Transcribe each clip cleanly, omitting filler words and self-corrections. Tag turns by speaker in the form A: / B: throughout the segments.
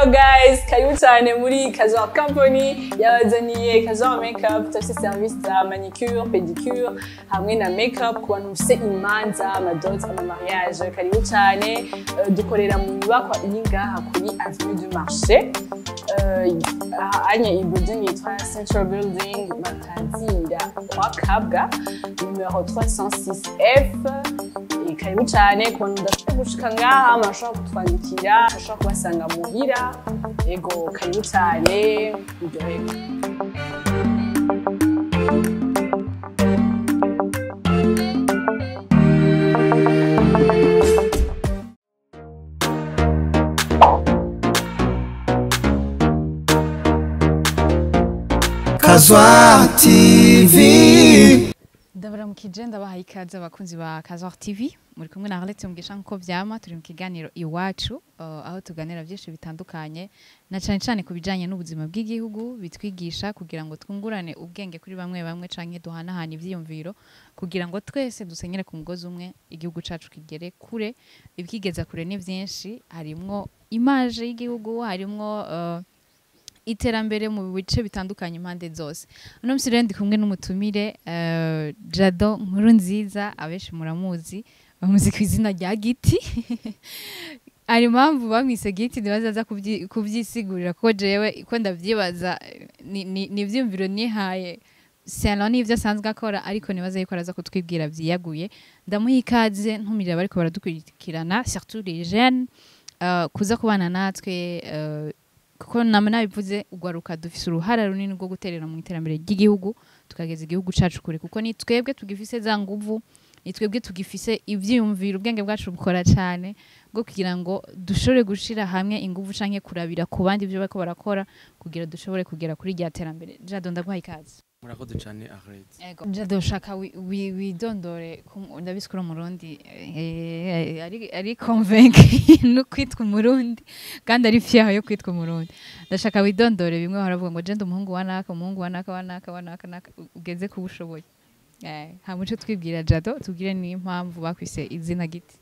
A: Hello guys, karibu cyane muri Kazor Company yabazaniye Kazor Makeup. Turafise service za manicure, pedicure hamwe na makeup ku bantu mufise imanza, amadot, ama mariage. Karibu cyane. Dukorera mu nyubakwa iri ngaha kuri Avenue du Marché. Anye iyi building yitwa Central Building, batazira kwa Kabwa, numero 306F. Karibu cyane. Ku bantu mudashobora gushika ngaha, murashobora kutwandikira, murashobora kubasanga muhira. Ego, karibu cyane, muryoherwe.
B: Kazwa TV.
C: Ndabaramukije, ndabahaye ikaze abakunzi ba Kazwa TV. Muri kumwe na Arlette Mugisha nkuko vyama. Turi mu kiganiro Iwacu, aho tuganira byinshi bitandukanye na cane cane ku bijanye n'ubuzima bw'igihugu, bitwigisha kugira ngo twungurane ubwenge kuri bamwe bamwe canke duhanahana ivyiyumviro kugira ngo twese dusenyere ku mugozi umwe, igihugu cacu kigere kure. Ibikigeza kure ni vyinshi, harimwo image y'igihugu, harimwo iterambere mu bice bitandukanye impande zose. Uno musi rero ndi kumwe n'umutumire Jado Nkurunziza, abenshi muramuzi, bamuzi ku izina rya Giti. Hari impamvu bamwise Giti, ntibazaza kubyisigurira kuko jewe ko ndavyibaza ni ivyiyumviro nihaye selon n'ivyo asanzwe akora, ariko nibaza yuko araza kutwibwira vyiyaguye. Ndamuha ikaze, ntumirira abariko baradukurikirana, surtout les jeunes, kuza kubana natwe, kuko nama nabivuze, ugwaruka dufise uruhara runini rwo guterera mu iterambere ry'igihugu, tukageza igihugu cacu kure, kuko ni twebwe tugifise za nguvu, ni twebwe tugifise ivyiyumviro, ubwenge bwacu bukora cane bwo kugira ngo dushobore gushira hamwe inguvu canke kurabira ku bandi ivyo bariko barakora kugira dushobore kugera kuri rya terambere. Jado, ndaguhaye ikaze.
D: Murakoze cyane, Arlette.
C: Ego. Jado, shaka widondore, ndabizi ko uri Umurundi, ari convaincu no kwitwa Umurundi kandi ari fier yo kwitwa Umurundi. Ndashaka widondore bimwe baravuga ngo je ndi umuhungu wa naka, umuhungu wa naka, wa naka, wa naka, naka, ugeze ku bushoboye. Hama uce twibwira Jado, tubwire n'impamvu bakwise izina Giti.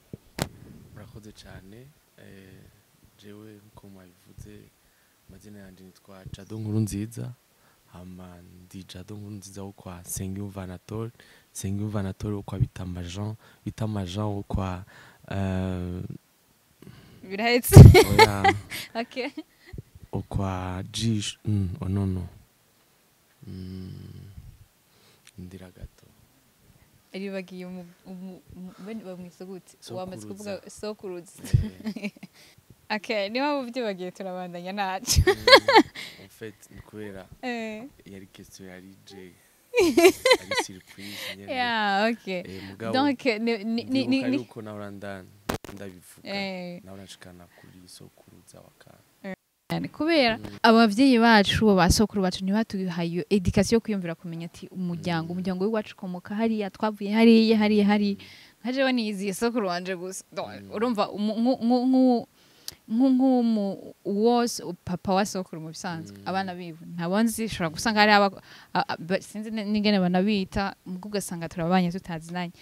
D: Murakoze cyane. Jewe nkuko mwabivuze, amazina yanjye nitwa Jado Nkurunziza. Hama ndi Jado Nkurunziza wo kwa Nsengiyumva Anatole, Nsengiyumva Anatole wo kwa Bitama Jean, Bitama Jean wo kwa
C: Birahetse.
D: Oya.
C: Okay.
D: Wo kwa Jisho, oh no no. Ndira gato.
C: Aribagiye bamwise gute? Wamaze
D: Sokuruza.
C: kuvuga sokuruza. Okay, niba muvyibagiye turabandanya naco.
D: En fait, ni kubera yari question yari J. Ari surprise nyene.
C: Yeah, okay.
D: Mugabo
C: Donc ni
D: ndibuka
C: ni
D: yuko nahora ndabivuga. Nahora nshikana kuri sokuruza wa.
C: Cyane kubera abavyeyi bacu, basokuru bacu ntibatuhaye iyo education yo kwiyumvira, kumenya ati umuryango, umuryango w'iwacu ukomoka hariya, twavuye hariya hariya hariya. Nka jewe niyiziye sokuru wanje gusa. Donc, urumva nk'umu wose papa wa sokuru mu bisanzwe, abana biwe ntabo nzi, ushobora gusanga hari sinzi n'ingene banabita, mugo ugasanga turabanye tutazinanye.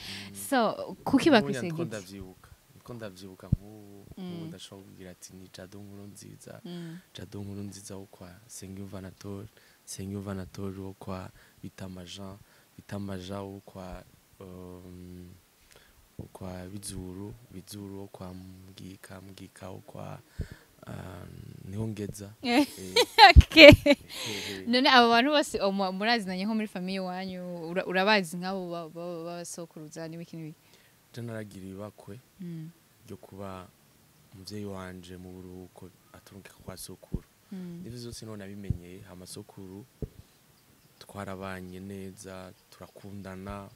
C: So kuki bakwise
D: Ndiko
C: Giti?
D: ndavyibuka, ndiko ndavyibuka nk'ubu ubu ndashobora kubwira ati ni Jado Nkurunziza, Jado Nkurunziza wo kwa Nsengiyumva Anatole, Nsengiyumva Anatole wo kwa Bitama Jean, Bitama Jean wo kwa Bizuru, Bizuru wo kwa Mbwika, Mbwika wo kwa Nihongeza.
C: Okay. None abo bantu bose murazinanye nko muri famille iwanyu, urabazi nk'abo b'abasokuruza n'ibiki n'ibiki?
D: Je naragira ibakwe ryo kuba umuvyeyi wanje mu buruhuko aturungika kwa sokuru. Nivyo vyose none nabimenyeye. Hama sokuru twarabanye neza, turakundana,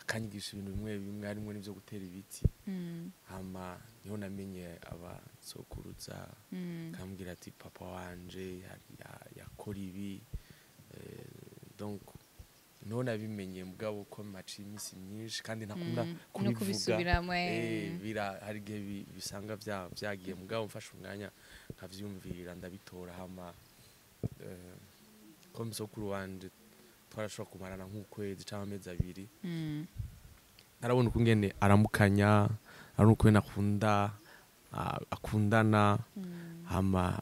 D: akanyigisha ibintu bimwe bimwe harimwo n'ivyo gutera ibiti. Hama niho namenye abasokuruza, akambwira ati papa wanje yakora ibi. Donc niho nabimenye, mugabo ko maciye iminsi myinshi kandi ntakunda
C: No
D: kubivuga.
C: Kubisubiramwo.
D: Hari igihe bisanga vyagiye, mugabo mfashe umwanya nkavyumvira ndabitora. Hama ko sokuru wanje twarashobora kumarana nk'ukwezi canke amezi 2, narabona ukungene aramukanya, arabona ukungene akunda, akundana. Hama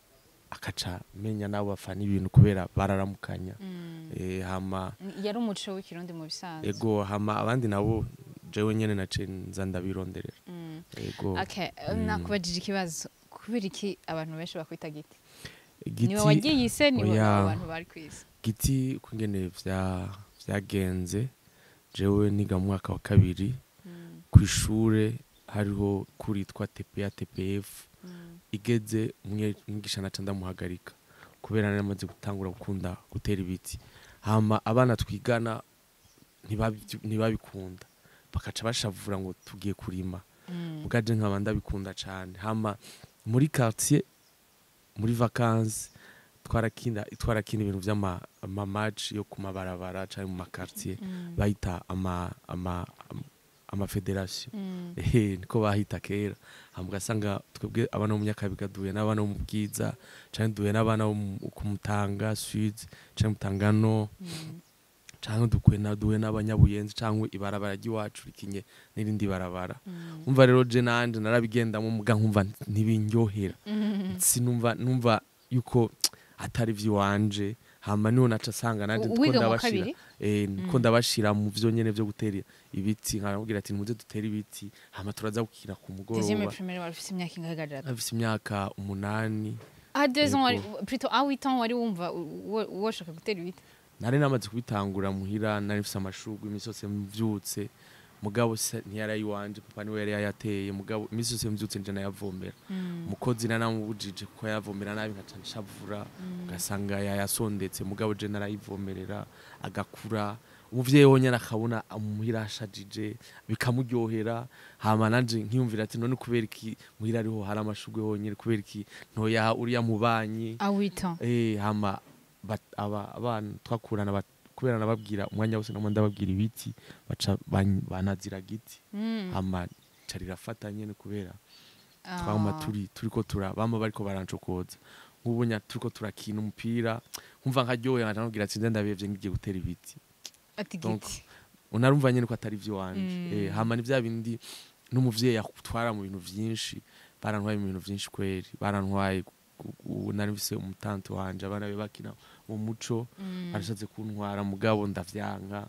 D: akaca menya nabo bafana ibintu kubera bararamukanya. Hama
C: Yari umuco w'ikirundi mu bisanzwe.
D: Ego, hama abandi nabo jewe nyene nace nza ndabironderera. Ego.
C: Okay, nakubajije ikibazo: kubera iki abantu benshi bakwita Giti?
D: Giti.
C: Niwe wagiye niwe?
D: Oya.
C: Abantu bari kwisi?
D: Giti, kungene vyagenze, jewe niga mu mwaka wa kabiri kw'ishure, hariho kuritwa TPA TPF igeze, umwigisha naca ndamuhagarika kubera nari namaze gutangura gukunda gutera ibiti. Hama abana twigana ntibabikunda, bakaca bashavura ngo tugiye kurima. Mugaje nkaba ndabikunda cane. Hama muri quartier, muri vacances, twarakina ibintu vy'ama ama match yo ku mabarabara canke mu ma quartier, bayita ama fédération. Niko bahita kera. Hama ugasanga twebwe abana bo mu Nyakabiga duhuye n'abana bo mu Bwiza, canke duhuye n'abana bo ku Mutanga Sud canke Mutanga Nord, canke duhuye na duhuye n'abanyabuyenzi, canke ibarabara ry'iwacu rikinye n'irindi barabara. Umva rero, je nanje narabigendamo, muga nkumva ntibindyohera, sinumva, numva yuko atari ivy'iwanje. Hama niho naca asanga nanje ndiko
C: Wiga mu
D: ndabashira
C: kabiri?
D: Ndiko ndabashira mu vyo nyene vyo gutera ibiti, nkamubwira ati: "Nimuze dutere ibiti, hama turaza gukina ku
C: Deuxième
D: mugoroba."
C: primaire, wari ufise imyaka ingahe, Jado?
D: Afise imyaka 8.
C: À 2 ans,
D: Yego.
C: Plutôt à 8 ans, wari wumva woshaka gutera ibiti?
D: Nari namaze kubitangura muhira, nari mfise amashurwe imisi yose mvyutse, mugabo se ntiyari ayiwanje, papa niwe yari yayateye. Mugabo imisi yose mvyutse nje nayavomera. Umukozi naramubujije kuko yayavomera nabi, nkaca nshavura, ugasanga yayasondetse. Mugabo je narayivomerera agakura, umuvyeyi wonyene akabona muhira ashajije, bikamuryohera. Hama nanje nkiyumvira ati: "None kubera iki muhira ariho hari amashurwe honyene? Kubera iki ntoyaha uriya mubanyi?"
C: À 8 ans.
D: Hama abana twakurana kubera nababwira umwanya wose, namwe ndababwira ibiti, baca banazira Giti. Hama ca rirafata nyene kubera twama turiko tura bama bariko barancokoza. Nk'ubu nya turiko turakina umupira, nkumva nkaryohe, nkaca nabwira ati: "Ndabevye, ngiye gutera ibiti."
C: Ati
D: Donc,
C: Giti.
D: Unarumva nyene ko atari ivyo wanje. Hama ni vya bindi n'umuvyeyi akutwara mu bintu vyinshi. Barantwaye mu bintu vyinshi kweri, barantwaye nari mfise umutante wanje, abana be bakina mu muco, barashatse kuntwara mugabo ndavyanka.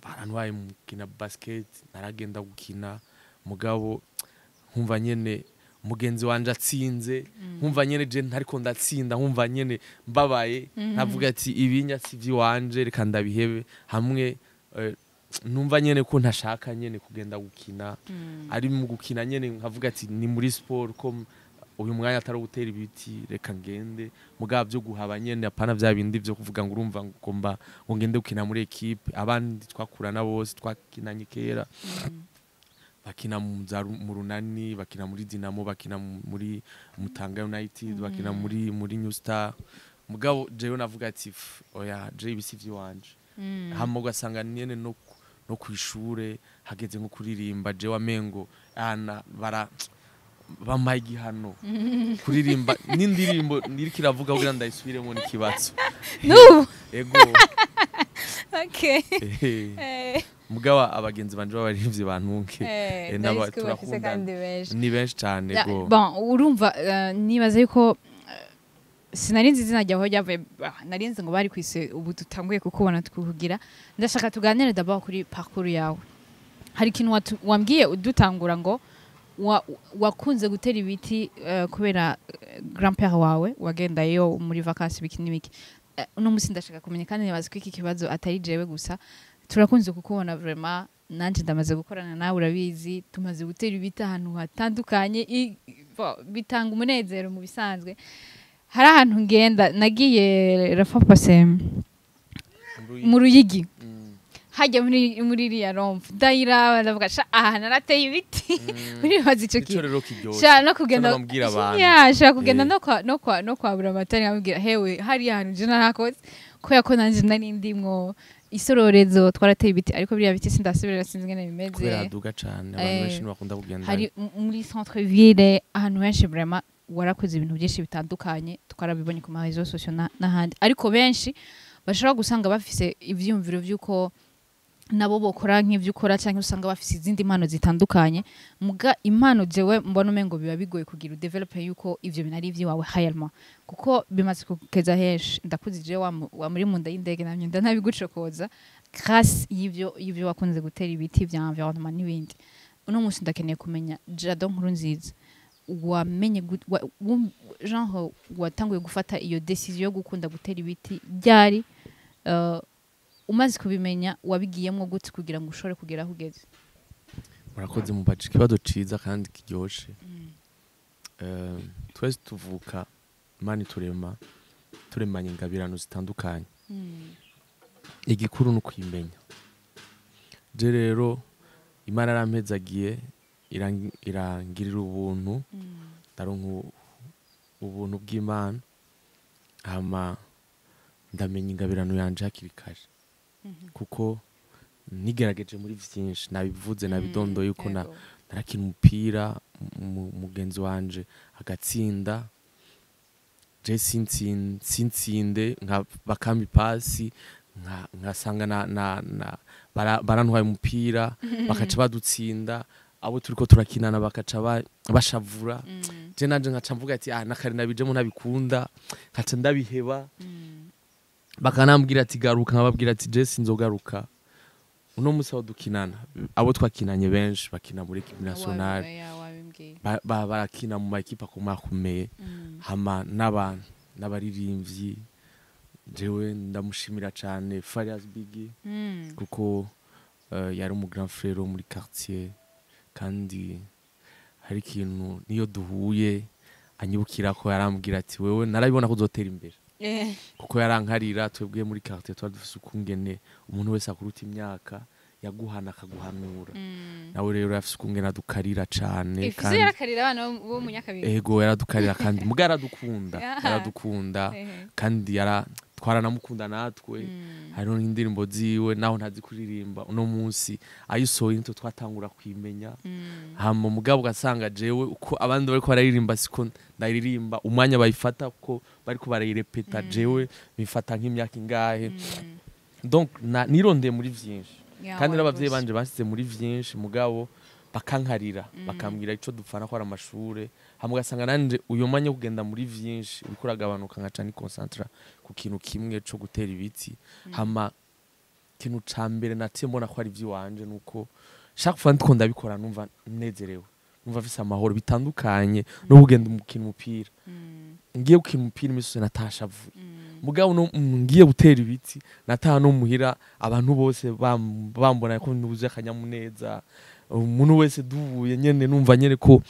D: Barantwaye mu gukina basket, naragenda gukina, mugabo nkumva nyene mugenzi wanje atsinze, nkumva nyene je ntariko ndatsinda, nkumva nyene mbabaye, nkavuga ati: "Ibinya si ivy'iwanje, reka ndabihebe." Hamwe numva nyene ko ntashaka nyene kugenda gukina, ari mu gukina nyene nkavuga ati: "Ni muri sport ko uyu mwanya atari gutera ibiti, reka ngende." Mugabo byo guhaba nyene, apana vya bindi vyo kuvuga ngo urumva ngomba ngo ngende gukina muri équipe. Abandi twakurana bose, twakinanye kera, bakina mu Runani, bakina muri Dinamo, bakina muri Mutanga United, bakina muri New Star. Mugabo jewe navuga ati: "Oya, je ibi si ivy'iwanje." Hama ugasanga nyene no kwishure hageze nko kuririmba, jewe amengo ana bara bampaye igihano kuririmba n'indirimbo niriko iravuga kugira ndayisubiremo n'ikibazo.
C: N'ubu?
D: Ego.
C: Okay.
D: Mugabo abagenzi banje b'abaririmbyi bantunke.
C: Ndabizi ko bafise
D: turakundana.
C: Kandi benshi.
D: Ni benshi cane. Go.
C: Bon, urumva, nibaza yuko sinari nzi izina ryawe aho ryavuye. Nari nzi ngo bari kwise, ubu dutanguye kukubona tukukugira. Ndashaka tuganire d'abord kuri parcours yawe. Hari ikintu wambwiye udutangura ngo wakunze gutera ibiti kubera grand-père wawe wagendayo muri vacances, ibiki n'ibiki. Uno musi ndashaka kumenya, kandi nibaza ko iki kibazo atari jewe gusa. Turakunze kukubona vraiment, nanje ndamaze gukorana nawe, urabizi, tumaze gutera ibiti ahantu hatandukanye. Bon, bitanga umunezero mu bisanzwe. Hari ahantu ngenda, nagiye la fois passée mu Ruyigi, hajya muri iriya rompe, ndayiraba ndavuga: "Sha, aha narateye ibiti." Uribaza ico
D: Nico
C: kintu?
D: Rero kiryoshe.
C: Sha, no kugenda
D: Ico nababwira abantu.
C: Ya, shaka kugenda no kwa Buramatari, nkamubwira: "Hewe, hariya hantu je narakoze," kubera ko nanje nari ndimwo isororezo, twarateye ibiti, ariko biriya biti sindasubira, sinzi ingene bimeze.
D: Kubera haduga cane, abantu benshi ntibakunda kugenda.
C: Hari muri centre ville, ahantu henshi vraiment warakoze ibintu byinshi bitandukanye, twarabibonye ku ma réseaux sociaux n'ahandi. Ariko benshi bashobora gusanga bafise ivyiyumviro vy'uko Nabo bokora nk'ivyo ukora, canke usanga bafise izindi impano zitandukanye. Muga impano jewe mbona umengo biba bigoye kugira udevelope yuko ivyo bintu ari ivy'iwawe réellement, kuko bimaze kugeza henshi. Ndakuzi jewe wa muri munda y'indege, namye ndanabigucokoza grâce y'ivyo wakunze gutera ibiti vya environnement n'ibindi. Uno munsi ndakeneye kumenya, Jado Nkuru Nziza, wamenye genre watanguye gufata iyo décision yo gukunda gutera ibiti ryari? Umaze kubimenya, wabigiyemwo gute kugira ngo ushobore kugera aho ugeze?
D: Murakoze, mubaje ikibazo ciza kandi kiryoshe. Twese tuvuka Imana iturema turemanye ingabirano zitandukanye. Igikuru ni ukuyimenya. Je rero Imana yarampezagiye, irangirira ubuntu, ndaronka ubuntu bw'Imana, hama ndamenya ingabirano yanje hakiri kare, kuko nigerageje muri vyinshi. Nabivuze, nabidondoye uko na narakina umupira, mugenzi wanje agatsinda, je sintsinde, nka bakampa ipasi, nkasanga na barantwaye umupira, bakaca badutsinda. Abo turiko turakinana bakaca bashavura. Je nanje nkaca mvuga ati: "Ah, nakare nabijemo ntabikunda." Nkaca ndabiheba. Bakanambwira ati: "Garuka." Nkababwira ati: "Je sinzogaruka." Uno musi aho dukinana, abo twakinanye benshi bakina muri équipe nationale.
C: Wabimbwiye.
D: Barakina mu makipe akomakomeye, hama n'abantu n'abaririmbyi. Jewe ndamushimira cane Farias Bigi, kuko yari umu grand frère wo muri quartier, kandi hari ikintu niyo duhuye anyibukira ko yarambwira ati: "Wewe narabibona ko uzotera imbere." Kuko yarankarira. Twebwe muri quartier twari dufise ukungene umuntu wese akuruta imyaka yaguhana, akaguhanura. Nawe rero yafise ukungene adukarira cane.
C: Ifizo
D: Kandi
C: yarakarira abana bo mu Nyakabiga.
D: Ego, yaradukarira, kandi muga yaradukunda. Yaradukunda, kandi twaranamukunda natwe. Hariho n'indirimbo ziwe naho ntazi kuririmba, uno munsi ayisohoye nitwe twatangura kwimenya. Hama mugabo ugasanga jewe uko abandi bariko bararirimba siko ndaririmba. Umwanya bayifata ko bariko barayirepeta, jewe bifata nk'imyaka ingahe. Donc nirondeye muri vyinshi, kandi n'abavyeyi banje basize muri vyinshi, mugabo bakankarira, bakambwira ico dupfana ko ari amashure. Hama ugasanga nanje uyo mwanya wo kugenda muri vyinshi uriko uragabanuka, nkaca niconcentra ku kintu kimwe co gutera ibiti. Hama ikintu ca mbere naciye mbona ko ari ivy'iwanje nuko chaque fois ndiko ndabikora numva nezerewe, numva mfise amahoro, bitandukanye no kugenda umukina umupira. Ngiye gukina umupira imisi yose natashavuye, mugabo no ngiye gutera ibiti nataha no muhira abantu bose bambona ko nubuze akanyamuneza. Umuntu wese duhuye nyene numva nyene ko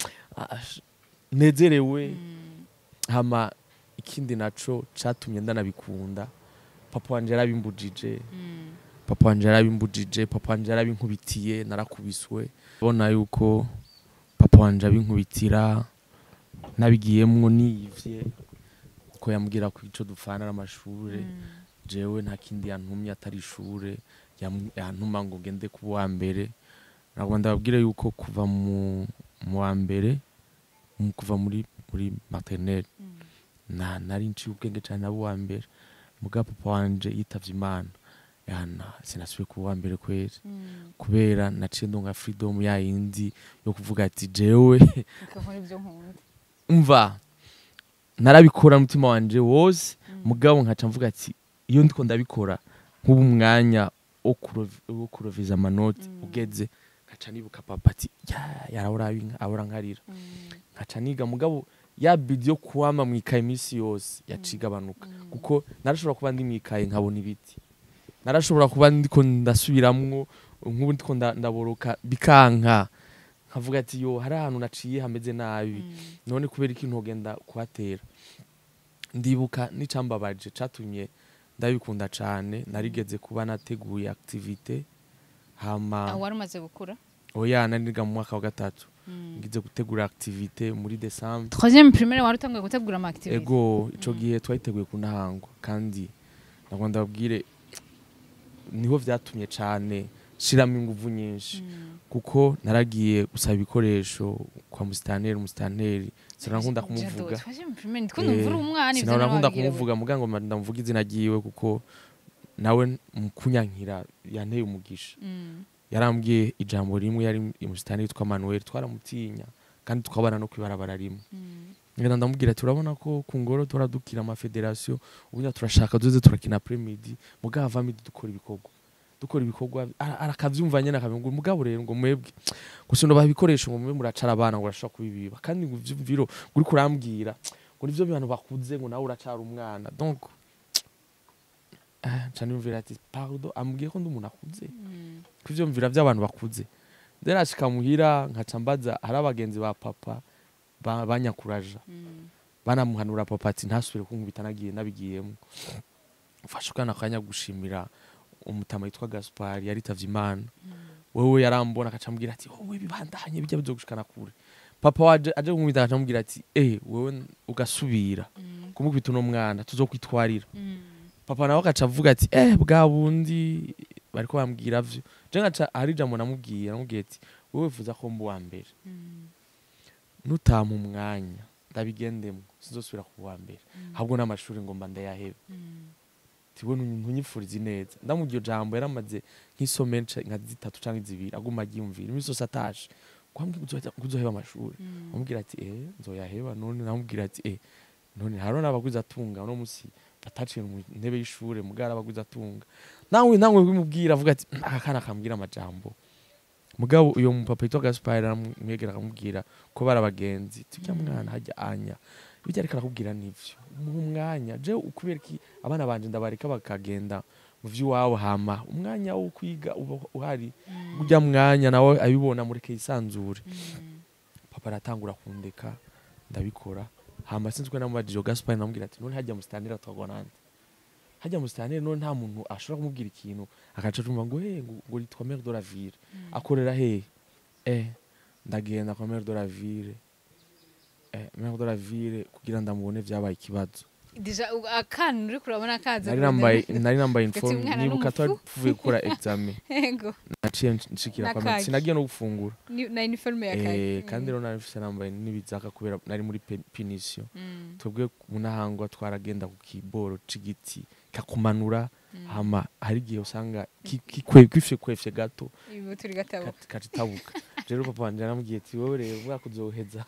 D: nezerewe. Hama ikindi naco catumye ndanabikunda, papa wanje yarabimbujije. Papa wanje yarabimbujije, papa wanje yarabinkubitiye, narakubiswe. Bona yuko papa wanje abinkubitira nabigiyemwo niyivye, ko yambwira ko ico dupfana n'amashure. Jewe nta kindi yantumye atari ishure. Yantuma ngo ngende kuba uwa mbere. Ntabwo ndababwire yuko kuva mu wa mbere, kuva muri maternelle, na nari nciye ubwenge cyane, nabo uwa mbere. Muga papa wanje yitavye Imana, yana sinasubiye kuba uwa mbere kweri, kubera naciye ndonga freedom ya yindi yo kuvuga ati jewe
C: ukakora ibyo nkunda.
D: Umva, narabikora umutima wanje wose, mugabo nkaca mvuga ati iyo ndiko ndabikora nk'ubu umwanya wo kuroviza amanoti ugeze, nkaca nibuka papa ati yarahora ahora nkarira, nkaca niga. Mugabo ya bidi yo kuwama mwikaye iminsi yose yacigabanuka, kuko narashobora kuba ndi mwikaye nkabona ibiti, narashobora kuba ndiko ndasubiramwo nk'ubu ndiko ndaboroka bikanka, nkavuga ati: "Yo, hari ahantu naciye hameze nabi, none kubera iki ntogenda kuhatera?" Ndibuka n'icambabaje catumye ndabikunda cane, narigeze kuba nateguye activité, hama
C: Aho wari umaze gukura?
D: Oya, nari niga mu mwaka wa gatatu, ngize gutegura activité muri décembre.
C: Troisième primaire wari utanguye gutegura ama activité?
D: Ego, ico gihe twayiteguye ku ntango, kandi nagomba ndababwire niho vyatumye cane shiramo inguvu nyinshi, kuko naragiye gusaba ibikoresho kwa musitanteri. Umusitanteri sinakunda kumuvuga.
C: Troisième primaire, ndiko numva uri umwana, ivyo
D: Sinahora nkunda
C: nawe
D: kumuvuga, muga ngo ndamuvuga izina ryiwe kuko Nawe mu kunyankira yanteye umugisha. Yarambwiye ijambo rimwe, yari umusitani witwa Manuel, twaramutinya kandi twabana no kwibarabara rimwe. Ngenda ndamubwira ati urabona ko ku ngoro turadukira ama fédération, ubunya turashaka duze turakina après-midi, mugabo ava midi dukora ibikorwa, dukora ibikorwa. Arakavyumva nyene, akavuga ngo mugabo rero ngo mwebwe gusa ndo babikoresho ngo mube muracara abana ngo urashobora kubibiba, kandi ngo ivyumviro ngo uriko urambwira ngo nivyo bintu bakuze, ngo nawe uracara umwana. Donc nca niyumvira ati pardon, ambwiye ko ndi umuntu akuze, kuvyumvira by'abantu bakuze. Nderashika muhira nkaca mbaza, hari abagenzi ba papa banyakuraja, banamuhanura papa ati ntasubire kunkubita nagiye nabigiyemo. Mfashe akana kanya gushimira umutama yitwa Gaspard yaritavye Imana. Wewe yarambona akaca ambwira ati wowe bibandanye bijya bizogushikana kure. Papa waje aje kumwita akaca amubwira ati wewe ugasubira kumukubita uno mwana tuzokwitwarira. Papa nawe agaca avuga ati bwa bundi bariko bambwira vyo. Je nkaca hari ijambo namubwiye, namubwiye ati wowe wifuza ko mba uwa mbere, nutampa umwanya ndabigendemo sinzosubira kuba uwa mbere, ahubwo n'amashuri ngomba ndayahebe, tibona ntunyifuriza ineza. Ndamubwiye iryo jambo, yaramaze nk'isome nka zitatu canke zibiri aguma aryumvira imisi yose atashe kwambwira ngo uzoheba amashuri. Amubwira ati nzoyaheba none. Namubwira ati none hariho n'abagwiza atunga uno musi bataciye mu ntebe y'ishure, mugara abagwiza atunga nawe nawe bimubwira avuga ati aka kana kambwira amajambo. Mugabo uyo mupapa yitwa Gaspard aramwegera akamubwira ko bari abagenzi, tujya mwana hajya anya bijya ariko arakubwira nivyo, umuha umwanya. Je ukubera iki abana banje ndabareka bakagenda mu vy'iwabo, hama umwanya wo kwiga uba uhari, ujya mwanya nawe abibona, mureke yisanzure. Papa aratangura kundeka ndabikora. Hama sinzi ko namubajije Gaspard, namubwira ati none hajya musitanteri atwagwa nande? Hajya musitanteri none nta muntu ashobora kumubwira ikintu akaca tumva ngo ngo yitwa maire de la ville, akorera hehe? Ndagenda kwa maire de la ville. Maire de la ville kugira ndamubone vyabaye ikibazo.
C: Déjà akana uri kurabona kaza.
D: Nari nambaye
C: Ugati
D: uniforme,
C: umwana
D: nibuka
C: n'umufu.
D: twari tuvuye gukora examen. Naciye nshikira kwa maire,
C: Nakaki.
D: sinagiye no gufungura.
C: Na uniforme ya kaki.
D: Kandi rero nari mfise nambaye n'ibizaka kubera nari muri punition. Twebwe mu Ntahangwa twaragenda ku kiboro c'igiti kakumanura, hama hari igihe usanga kwifye gato.
C: Ibu turi gatabo.
D: Kacitabuka. Rero papa wanje yaramubwiye ati wowe rero umwaka uzoheza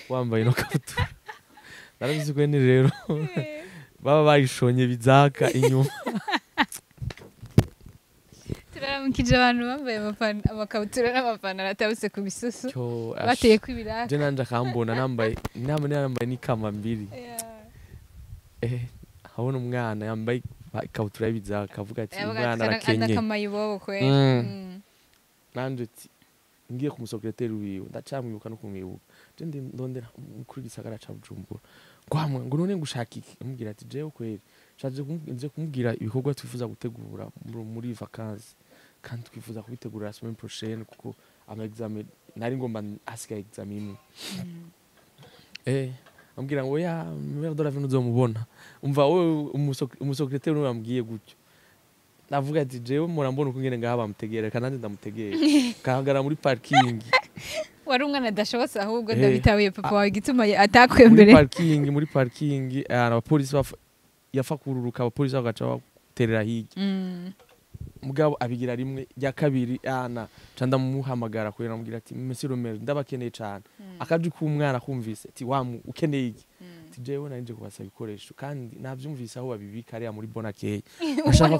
D: wambaye ino kabutura. Narabizi ko ni rero baba bayishonye bizaka inyuma.
C: Turaramukije abantu bambaye amakabutura n'amapantaro atabutse ku bisusu,
D: Cyo, ash.
C: bateye ko ibiraka.
D: Je nanje akambona nambaye nambaye n'ikama mbiri. Habona umwana yambaye ikabutura y'ibizaka avuga ati umwana arakenye.
C: Andakamayibobo kweli.
D: Nanje ati ngiye ku musekreteri wiwe, ndacamwibuka no kumwibuka. Je ndi ndondera umukuru w'igisagara ca Bujumbura, ngo hamwe ngo none ngushaka iki? Amubwira ati jewe kweri nshatse nje kumubwira ibikorwa twifuza gutegura muri vacances, kandi twifuza kubitegura la semaine prochaine kuko ama examen nari ngomba hasigaye examen imwe. Ambwira ngo ya maire de la ville uzomubona. Umva wowe, umusekreteri niwe yambwiye gutyo. Ndavuga ati jewe murambona uko ngene ngaha bamutegera, reka nanjye ndamutegera, kahagara muri parking.
C: Wari umwana adashobotse ahubwo. Ndabitabuye papa wawe igituma
D: Muri
C: atakwemereye.
D: parking, muri parking abapolisi yafa kururuka, abapolisi bagaca baterera hirya. Mugabo abigira rimwe rya kabiri ana ca ndamuhamagara kubera namubwira ati monsieur le maire, ndabakeneye cane. Akaji k'umwana kumvise ati wamu ukeneye iki? Ati jewe nari nje kubasaba ibikoresho kandi navyumvise aho babibika ariya muri Bonakeye, nashaka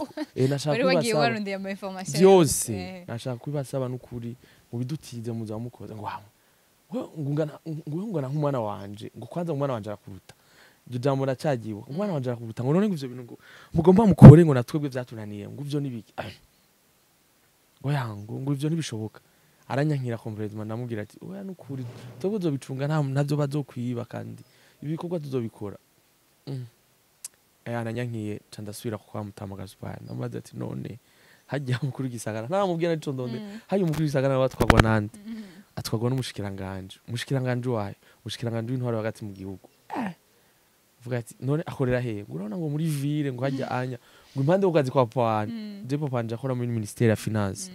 C: Wari wagiye
D: kubibasaba
C: warondeye ama information
D: byose.
C: yose.
D: Nashaka kubibasaba n'ukuri mubidutize muza mukoze. Ngo wamwe ngo ungana, ngo ungana nk'umwana wanje, ngo kwanza umwana wanje arakuruta. Iryo jambo ndacyagiwe, umwana wanje arakuruta. Ngo none ngo ivyo bintu ngo mugomba mukore, ngo natwebwe vyatunaniye, ngo ivyo nibiki? Oya, ngo ivyo ntibishoboka. Aranyankira complètement. Ndamubwira ati oya nukuri twebwe uzobicunga, nta ntavyo bazokwiba kandi ibikorwa tuzobikora. Aranyankiye. Ca ndasubira kwa Mutama Gaspard, ndamubaza ati none hajya mukuru w'igisagara, ntaramubwira nico ndonde, hajya umukuru w'igisagara nawe atwagwa nande? Atwagwa n'umushikiranganje. Umushikiranganje wayo, umushikiranganje w'intwaro hagati mu gihugu. Vuga ati none akorera hehe? Ngo urabona ngo muri ville, ngo hajya anya ngo impande ku kazi kwa papa wanje. Je papa wanje akora muri ministère ya finance.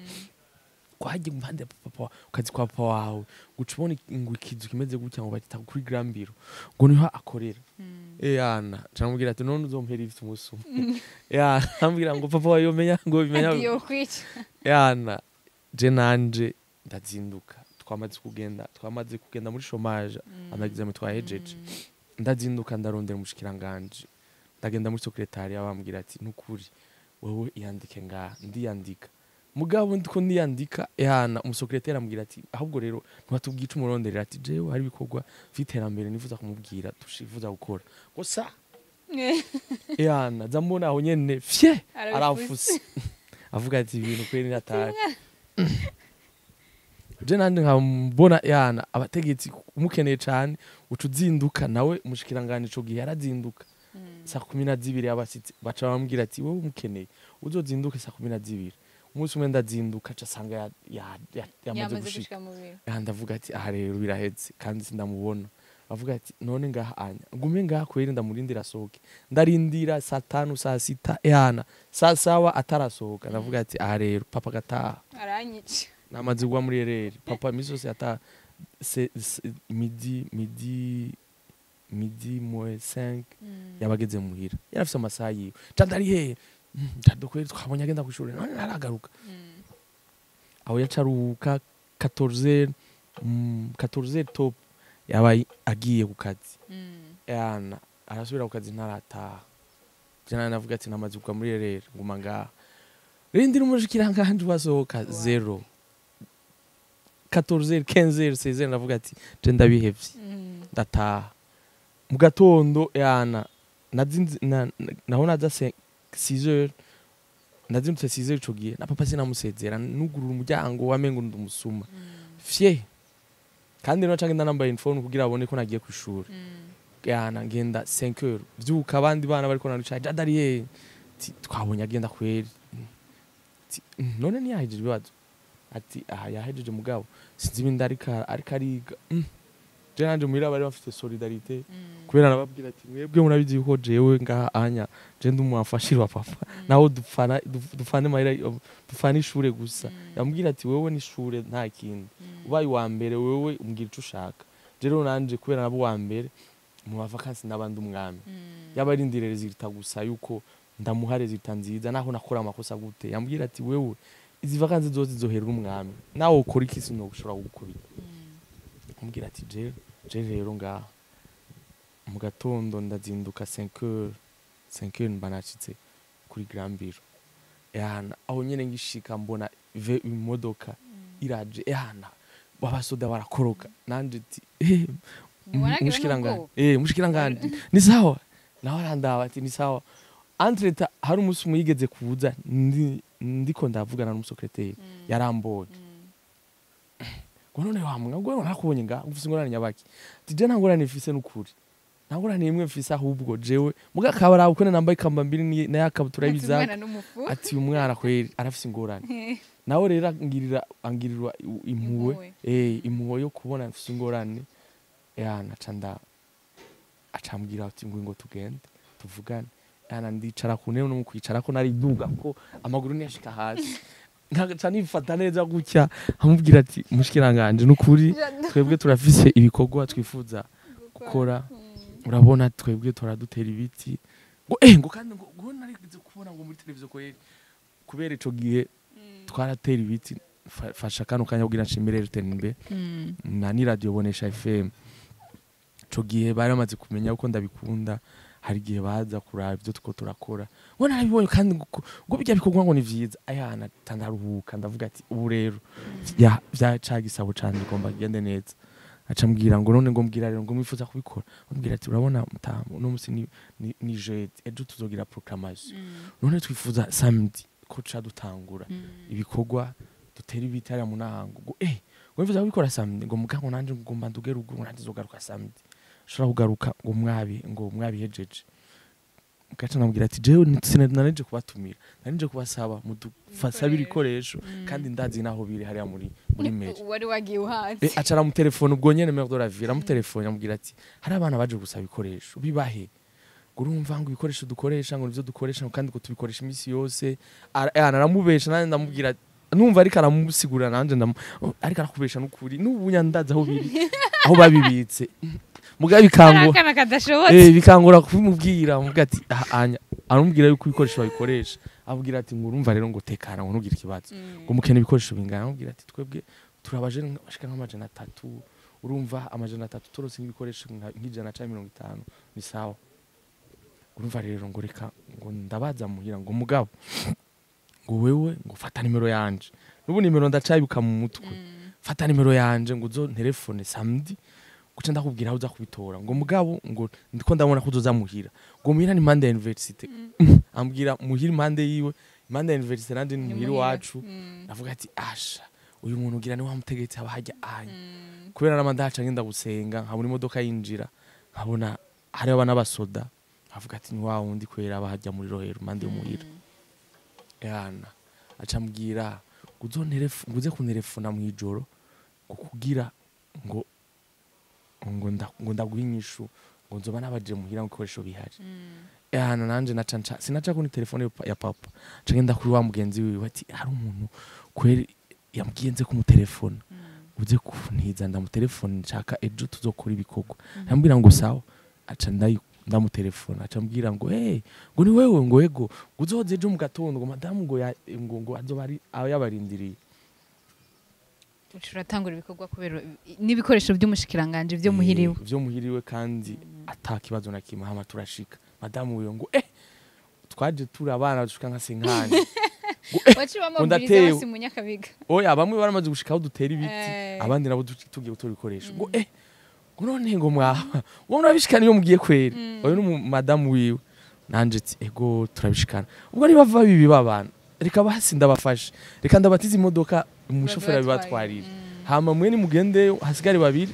D: Ngo hajya impande ya papa ku kazi kwa papa wawe, ngo uca ubona ngo ikizu kimeze gutya, ngo bagita kuri Grand Bureau, ngo niho akorera. Yana camubwira ati none uzompera ifite umunsi umwe. Yana ambwira ngo papa wayomenya ngo bimenya.
C: Yokwica.
D: Yana je nanje ndazinduka, twamaze kugenda muri chômage, ama examens twahejeje. Ndazinduka ndarondera umushikiranganje, ndagenda muri secrétariat, bambwira ati nukuri wewe iyandike ngaha. Ndiyandika, mugabo ndiko ndiyandika, yana umusekretari ambwira ati ahubwo rero ntiwatubwiye ico umuronderera? Ati jewe hari ibikorwa vy'iterambere nifuza kumubwira tushifuza gukora gusa. Yana za mbona aho nyene fye arafuse, avuga ati ibintu kweri natari je nanje nkambona. Yana abategetsi umukeneye cane uca uzinduka. Nawe umushikiranganje ico gihe yarazinduka saa 12, abashitsi baca bamubwira ati wowe umukeneye uzozinduke saa 12. Umunsi umwe ndazinduka, ca sanga yamaze
C: yamaze
D: gushika.
C: Gushika mu biro.
D: Ah, ndavuga ati aha rero birahetse kandi sindamubona. Avuga ati none ngaha anya ngume ngaha kweri ndamurindira asohoke? Ndarindira saa 5, saa 6, yana saa sawa atarasohoka. Ndavuga ati aha rero papa gataha
C: aranyica.
D: Namaze kugwa muri ereri. Papa imisi yose yataha midi moins 5 yabageze muhira, yarafise amasaha yiwe. Jado ari hehe? Jado kweri twabonye agenda kw'ishuri, none ntaragaruka. Aho yaca aruhuka 14, 14 top yabaye agiye ku kazi. Yana arasubira ku kazi ntarataha. Jana navuga ati namaze kugwa muri ereri, nguma ngaha rindira umushikiranganje wasohoka 0 14, 15, 16. Ndavuga ati je ndabihevye, ndataha mu gatondo. Yana nazinze naho naza 6 heures, nazindutse 6 heures ico gihe na papa sinamusezera, nugurura umuryango wamengo ndi umusuma fye. Kandi rero canke ndanambaye uniforme kugira abone ko nagiye kw'ishuri. Yana ngenda 5 heures, vyuka abandi bana bariko narucaye. Jado ari hehe? Ati twabonye agenda kweri. Ati none ntiyahejeje ibibazo? Ati aha yahejeje, mugabo sinzi ibindi ariko ariga. Je nanje muhira bari bafite solidarité, kubera nababwira ati mwebwe murabizi yuko jewe ngaha anya je ndi umwafashiri wa papa, naho dupfana dupfane mahera, dupfana ishure gusa. Yambwira ati wewe n'ishure nta kindi, ubaye uwa mbere wewe umbwira ico ushaka. Je rero nanje kubera nabo uwa mbere mu bavakansi n'abandi umwami yaba arindiriye résultat gusa yuko ndamuha résultat nziza naho nakora amakosa gute. Yambwira ati wewe izi vacances zose zizohera umwami, nawe ukora iki sinogushobora kugukubita. Ambwira ati je rero ngaha mu gatondo ndazinduka 5 heures, 5 heures mba nacitse kuri Grand Bureau. Yana aho nyene ngishika mbona ve imodoka iraje, yana abasoda barakoroka, nanje ati
C: Waragiwe
D: umushikiranganje
C: n'ubwoba.
D: Umushikiranganje ni sawa? Nawe arandaba ati ni sawa. Entre-temps hari umunsi umwe yigeze kuza, ndiko ndavugana n'umusekreteri, yarambonye ngo none wa mwa ngo nakubonye nga ufise ingorane nyabaki? Ati je nta ngorane mfise n'ukuri, nta ngorane imwe mfise, ahubwo jewe muga kabara uko nambaye ikamba mbiri na yakabutura
C: Ati
D: y'ibizaka.
C: umwana n'umufu.
D: Ati uyu mwana kweri arafise ingorane. Nawe rero angirira impuhwe.
C: Impuhwe.
D: Impuhwe yo kubona mfise ingorane. Yana aca nda acambwira ati ngo tugende tuvugane. Yana ndicara ku ntebe, no mu kwicara ko nari duga ko amaguru ntiyashika hasi, nkaca nifata neza gutya, amubwira ati mushikiranganje nukuri twebwe turafise ibikorwa twifuza gukora, urabona twebwe turadutera ibiti. Ngo ngo kandi ngo narigeze kubona ngo muri televiziyo kweri kubera ico gihe twaratera ibiti. Fasha kano kanya kugira nshimire RTNB na ni radio Bonesha FM. Ico gihe bari bamaze kumenya uko ndabikunda, hari igihe baza kuraba ibyo tuko turakora, ngo narabibonye kandi ngo bijya bikorwa ngo ni vyiza. Ayana tandaruhuka, ndavuga ati ubu rero ya vya ca gisabo canje igomba kigende neza. Aca mbwira ngo none ngo mbwira rero ngo mwifuza kubikora. Ambwira ati urabona mutamu, uno musi ni jeudi, ejo tuzogira proclamation, none twifuza samedi ko ca dutangura ibikorwa dutera ibiti hariya mu ntango. Ngo ngo mwifuza kubikora samedi? Ngo mugabo nanje ngomba nduge ruguru, ngo nanje nzogaruka samedi, ushobora kugaruka ngo mwabihejeje. Gaca namubwira ati jewe sinanaje kubatumira, narije kubasaba mudufasabire ibikoresho, kandi ndazi naho biri hariya muri mairie.
C: Wari wagiye uhanze.
D: Aca aramutelefona ubwo nyene, maire de la ville aramutelefona, amubwira ati hari abana baje gusaba ibikoresho, bibahe. Ngo urumva ngo ibikoresho dukoresha ngo nivyo dukoresha ngo kandi ngo tubikoresha iminsi yose. Aramubesha, nanje ndamubwira numva ariko aramusigurira, nanje ariko arakubesha n'ukuri n'ubu nyandazi aho biri. Aho babibitse mugabe bikangura
C: Akana kadashobotse.
D: Bikangura kumubwira, muvuga ati anya aramubwira yuko ibikoresho babikoresha, abwira ati ngo urumva rero ngo tekana ngo ntugire ikibazo, ngo mukene ibikoresho bingana. Amubwira ati twebwe turabaje bashika nk'300, urumva 300 turose nk'ibikoresho nk'150 ni sawa. Urumva rero ngo reka ngo ndabaza muhira, ngo mugabo ngo wewe ngo fata nimero yanje, n'ubu nimero ndacayibuka mu mutwe, fata nimero yanje ngo uzo telefone samedi guca ndakubwira aho uza kubitora, ngo mugabo ngo ndiko ndabona ko uzoza muhira, ngo muhira ni impande ya université. Ambwira muhira impande yiwe, impande ya université, nandi ni muhira iwacu. Navuga ati asha uyu muntu ugira ni wa mutegetsi aba hajya anya, kubera nama ndahaca ngenda gusenga nkabona imodoka yinjira, nkabona hariho abana basoda, avuga ati ni wa wundi kwera aba hajya muri Rohero impande y'umuhira. Yana aca ambwira ngo uze kunterefona mu ijoro ngo kugira ngo ngo ndaguhe inyishu, ngo nzoba nabaje muhira ngo ibikoresho bihari. Yana nanje naca nca sinaca kuri telefone ya papa, nca ngenda kuri wa mugenzi wiwe ati hari umuntu kweri yambwiye nze kumutelefona, uze kuntiza ndamutelefone nshaka ejo tuzokora ibikorwa. Ambwira ngo sawa, aca ndamutelefona, aca ambwira ngo hey, ngo ni wewe, ngo ego ngo uzoze ejo mu gatondo, ngo madamu ngo ngo azoba ari yabarindiriye.
C: Uratangura ibikorwa kubera n'ibikoresho by'umushikiranganje byo muhiriwe.
D: Byo muhiriwe kandi ata kibazo na kimwe. Hama turashika madamu wiwe ngo twaje turabana dushika nka senkani.
C: Waciba mobilize bose mu Nyakabiga.
D: Oya bamwe baramaze gushika aho dutera ibiti, abandi nabo tugiye gutora ibikoresho. Ngo ngo none ngo mwaba ngo murabishikana iyo mugiye kweri. Oyo ni madamu wiwe nanje ati ego turabishikana. Ubwo niba bava bibi babana reka basi ndabafashe, reka ndabatize imodoka umushoferi abibatwarira, hama mwe nimugende hasigare babiri,